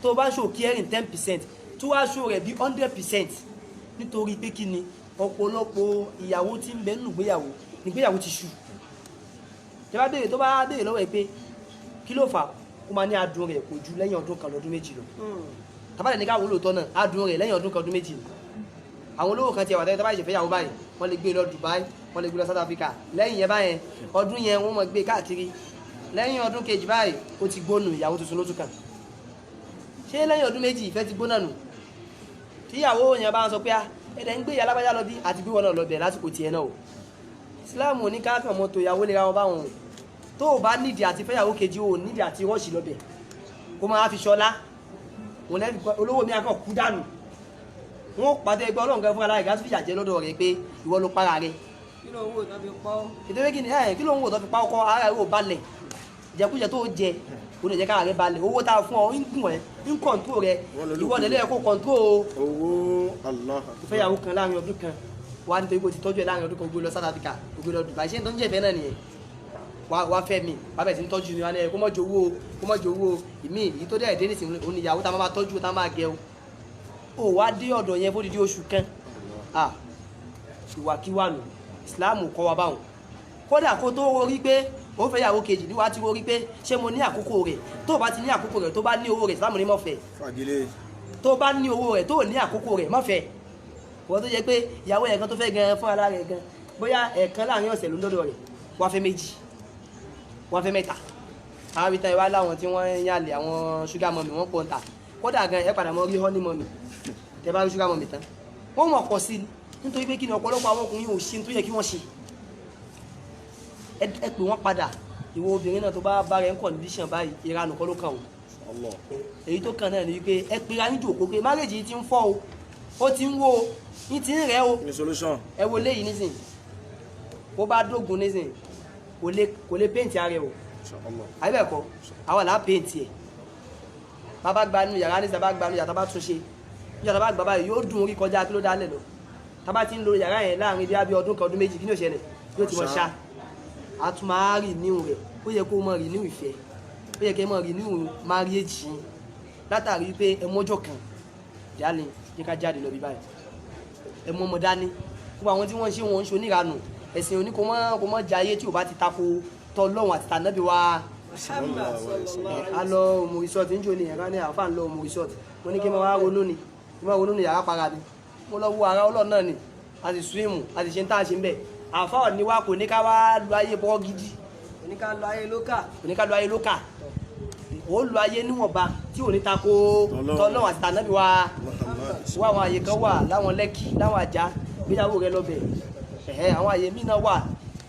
Tó o bá show caring 10%, tó wá show rẹ̀ bí 100%, nítorí pé kí ni? Ọ̀pọ̀lọpọ̀ ìyàwó tí ń bẹ nínú ìgbéyàwó nígbéyàwó ti ṣù. Tẹ́ bá béèrè, tó bá béèrè lọ́wọ́ ẹ pé kí ló fà á, ó máa ní adùn rẹ̀ kò ju lẹ́yìn ọdún kan lọ́dún 2 lọ. Tabalẹ̀ ní káwọn olóòótọ́ náà, adùn rẹ̀ lẹ́yìn ọdún kan, ọdún 2 ni. Àwọn olówó kan tiẹ̀ wà tẹ́lẹ̀, tábà ìṣẹ̀fẹ́ yàwó báyìí, wọ́n lè gbé lọ Dubai, wọ́n lè gbé lọ South Africa. Lẹ́yìn yẹn báyẹn, ọdún yẹn, wọ́n mọ̀ gbé káàkiri. Lẹ́yìn ọdún kejì báyìí, ó ti gbónú, ìyàwó tuntun ló tún kàn. Ṣé lẹ́yìn ọdún 2 ìfẹ́ ti gbóná nù? Tíyàwó yẹn bá ń sọ pé ah, ẹ̀dẹ̀ ń gbé ìyá alágbájá lọ bí àti gbé wọn náà lọ bẹ̀ lásìkò tiẹ̀ náà o. Islam ò ní ká kàn mọ́tò ìyàwó lera wọn báwọn o. Tó o bá nídìí àti fẹ́yàwó kejì, o nídìí àti rush lọ́bẹ̀ kó máa fi ṣọlá wọn lẹ́bi. Olówó mi akọ̀ kú dànù, wọn pàdé ẹgbẹ́ Ọlọ́run kan fún aláìka tó fìyà jẹ lọ́dọ̀ rẹ̀ pé ìwọ ló para rẹ̀. Kí ló ń wò tó fi pọ́? Ìtòwé kí ni ẹ, kí ló ń wò tó fi pa ọkọ? Ara rẹ̀ ò balẹ̀, jẹkújẹ tó jẹ kò lè jẹ́ kára rẹ̀ balẹ̀. Owó tá a fún ọ ń gùn ẹ, ń control rẹ̀. Wọ́n lọ lókun. Ìwọ lẹ́lẹ́ kó control owó Allah. Ìfẹ́yàwó kan láàrin ọdún kan wà, nítorí pé o ti tọ́jú ẹ láàrin ọdún kan, gbé lọ South Africa, gbé lọ Dubai. Ṣé n tó ń jẹ̀fẹ́ náà nìyẹn? Wá fẹ́ mi, wá bẹ̀rẹ̀ sí ní tọ́jú mi, wá ní ẹ kó mọ́ jowó o, kó mọ́ jowó o. Ìmí èyí tó dẹ̀ dé nísìnyí, òun ìyàwó tá a máa tọ́jú, tá a máa gẹ o. Ó wá dé ọ̀dọ̀ yẹn fódìdí oṣù kan. Ah, ìwàkiwà nù. Islam kọ́ wa báwọn. Kódà kó tó rí pé ó fẹ́ yàwó kejì ní, wàá ti rí pé ṣé mo ní àkókò rẹ̀? Tó o bá ti ní àkókò rẹ̀, tó bá ní owó rẹ̀, Islam ní mọ̀ fẹ́. Fagilé. Tó bá ní owó rẹ̀, tó ní àkókò rẹ̀, má fẹ́. Wọ́n tó jẹ́ pé ìyàwó ẹ̀ kan tó fẹ́ gan fún ara rẹ̀ gan, bóyá ẹ̀ẹ̀kan láàrin ọ̀sẹ̀ ló ń dọ́dọ̀ rẹ̀, wọ́n fẹ́ méjì, wọ́n fẹ́ mẹ́ta. Àwọn ibi tán ìwá láwọn tí wọ́n ń yàlẹ̀, àwọn sugar mummy, wọ́n pọ̀ ń tà. Kódà gan, ẹ padà mọ́ rí honey mummy. Tẹ bá rí sugar mummy tán, wọ́n mọ̀ pọ̀ sí i. Nítorí pé kí ni? Ọ̀pọ̀lọpọ̀ àwọn ọkùnrin ò ṣe tó yẹ kí wọ́n ṣe. Ẹ pè wọ́n padà. Ìwọ obìnrin náà tó bá bá rẹ̀ ń condition báyìí, ìranù kọ́ ló kàn o. Allah. Èyí tó kàn náà ni wípé ẹ pera yín jòkó pé marriage yìí ti ń fọ́ o, ó ti ń wó o, ní ti ń rẹ̀ o. Ní solution. Ẹ wo léyìí nísìn, bó bá dógun nísìn, kò lè paint ara ẹ o. Allah. Àbí bẹ́ẹ̀ kọ́? Àwa là á paint ẹ̀. Bàbá gba inú yàrá nísìn, bàbá gba inú yàrá, tá bá tún ṣe ní yàrá, bá gbà báyìí, yóò dùn orí kọjá kí ló dálẹ̀ lọ. Tá bá ti ń lo yàrá yẹn láàrin bí ọdún kan, ọdún 2, kí ni ó ṣẹlẹ̀? Yóò ti mọ̀ ṣá, a tún máa renew rẹ̀. Ó yẹ kó mọ̀ renew ìfẹ́, ó yẹ kó mọ̀ renew marriage yín, látàrí pé ẹ mọ́jọ́ kan, darling, jẹ́ ká jáde lọ bí báyìí, ẹ mú ọmọ dání. Gbogbo àwọn tí wọ́n ń ṣe, wọ́n ń ṣe oníranù. Ẹ̀sìn òní kò mọ́ jayé tí ò bá ti tako tọlọ́hun àti tànábì wa. Muhammad sallallahu alaihi A lọ òmù resort ń jò ní ẹ̀rọ ní àfáà ń lọ òmù resort. Mo ní kí n máa wá ronú ni, kí n máa ronú ní yàrá para mi. Mo lọ wo ara Ọlọ́run náà ni. A sì swim, a sì ṣe ń tá a ṣe ń bẹ̀. Àfáà ní wa kò ní ká wá lu ayé bọ́ gidi. Oníkà lọ ayé lókà. Kò ní ká lu ayé lókà. Ó lu ayé níwọ̀nba tí ò ní tako Tọlọ́run. tọ́lọ́run àti tànábì wa. Muhammad. Wá àwọn àyè kan wà láwọn Lẹ́kì, láwọn Àjà, gbéyàwó rẹ lọ́bẹ̀. Ẹ̀hẹ́, àwọn àyè míì náà wà,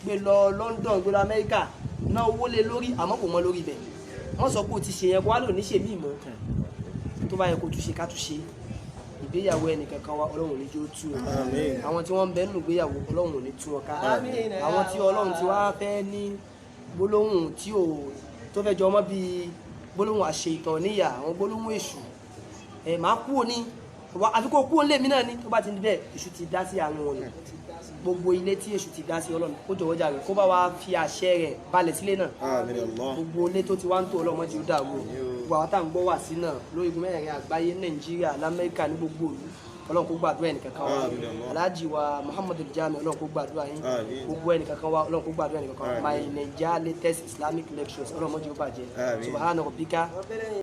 gbé lọ London, gbé lọ Amẹ́ríkà, ná owó lé lórí, àmọ́ kò mọ lórí ibẹ̀. Wọ́n sọ pé o ti ṣe yẹn, kó wá lò ní ṣe míì mọ́. Tó bá yẹ kó túnṣe, ká túnṣe. Ìgbéyàwó ẹnìkankan wa, Ọlọ́run ò ní jẹ́ ó tú o. Àmín. Àwọn tí wọ́n ń bẹ nínú ìgbéyàwó, Ọlọ́run ò ní tú wọn ká. Àmín. Àwọn tí Ọlọ́run ti wá fẹ́ ní gbólóhùn tí ò tó fẹ́ jọ mọ́ bíi gbólóhùn àṣẹ ìtàn níyà, àwọn gbólóhùn èṣù, ẹ máa kú òní wa, àfi kó kú òní lèmi náà ni. Tó bá ti ní bẹ́ẹ̀, èṣù ti dá sí àárín wọn ni. Gbogbo ilé tí èṣù ti dá sí, Ọlọ́run kó jọ̀wọ́ jàre, kó bá wa fi àṣẹ rẹ̀ balẹ̀ sílé náà. Àmín Allah. Gbogbo ilé tó ti wá ń tó, Ọlọ́run ti dàrú o. Gbogbo àwọn tá à ń gbọ́ wà sí náà lórí igun mẹ́rẹ̀ẹ̀rin àgbáyé, Nàìjíríà, lamẹ́ríkà, ní gbogbo ìlú, Ọlọ́run kó gbàdúrà ẹnìkankan wa. Àmín Allah. Alhaji wa Muhammadu Jami, Ọlọ́run kó gbàdúrà yín. Àmín. Gbogbo ẹnìkankan wa, Ọlọ́run kó gbàdúrà ẹnìkankan wa. Àmín. My Naija latest Islamic lectures, Ọlọ́run mọ́jú ó bàjẹ́. Àmín. Subhana rabbika. Ọbẹ̀rẹ̀.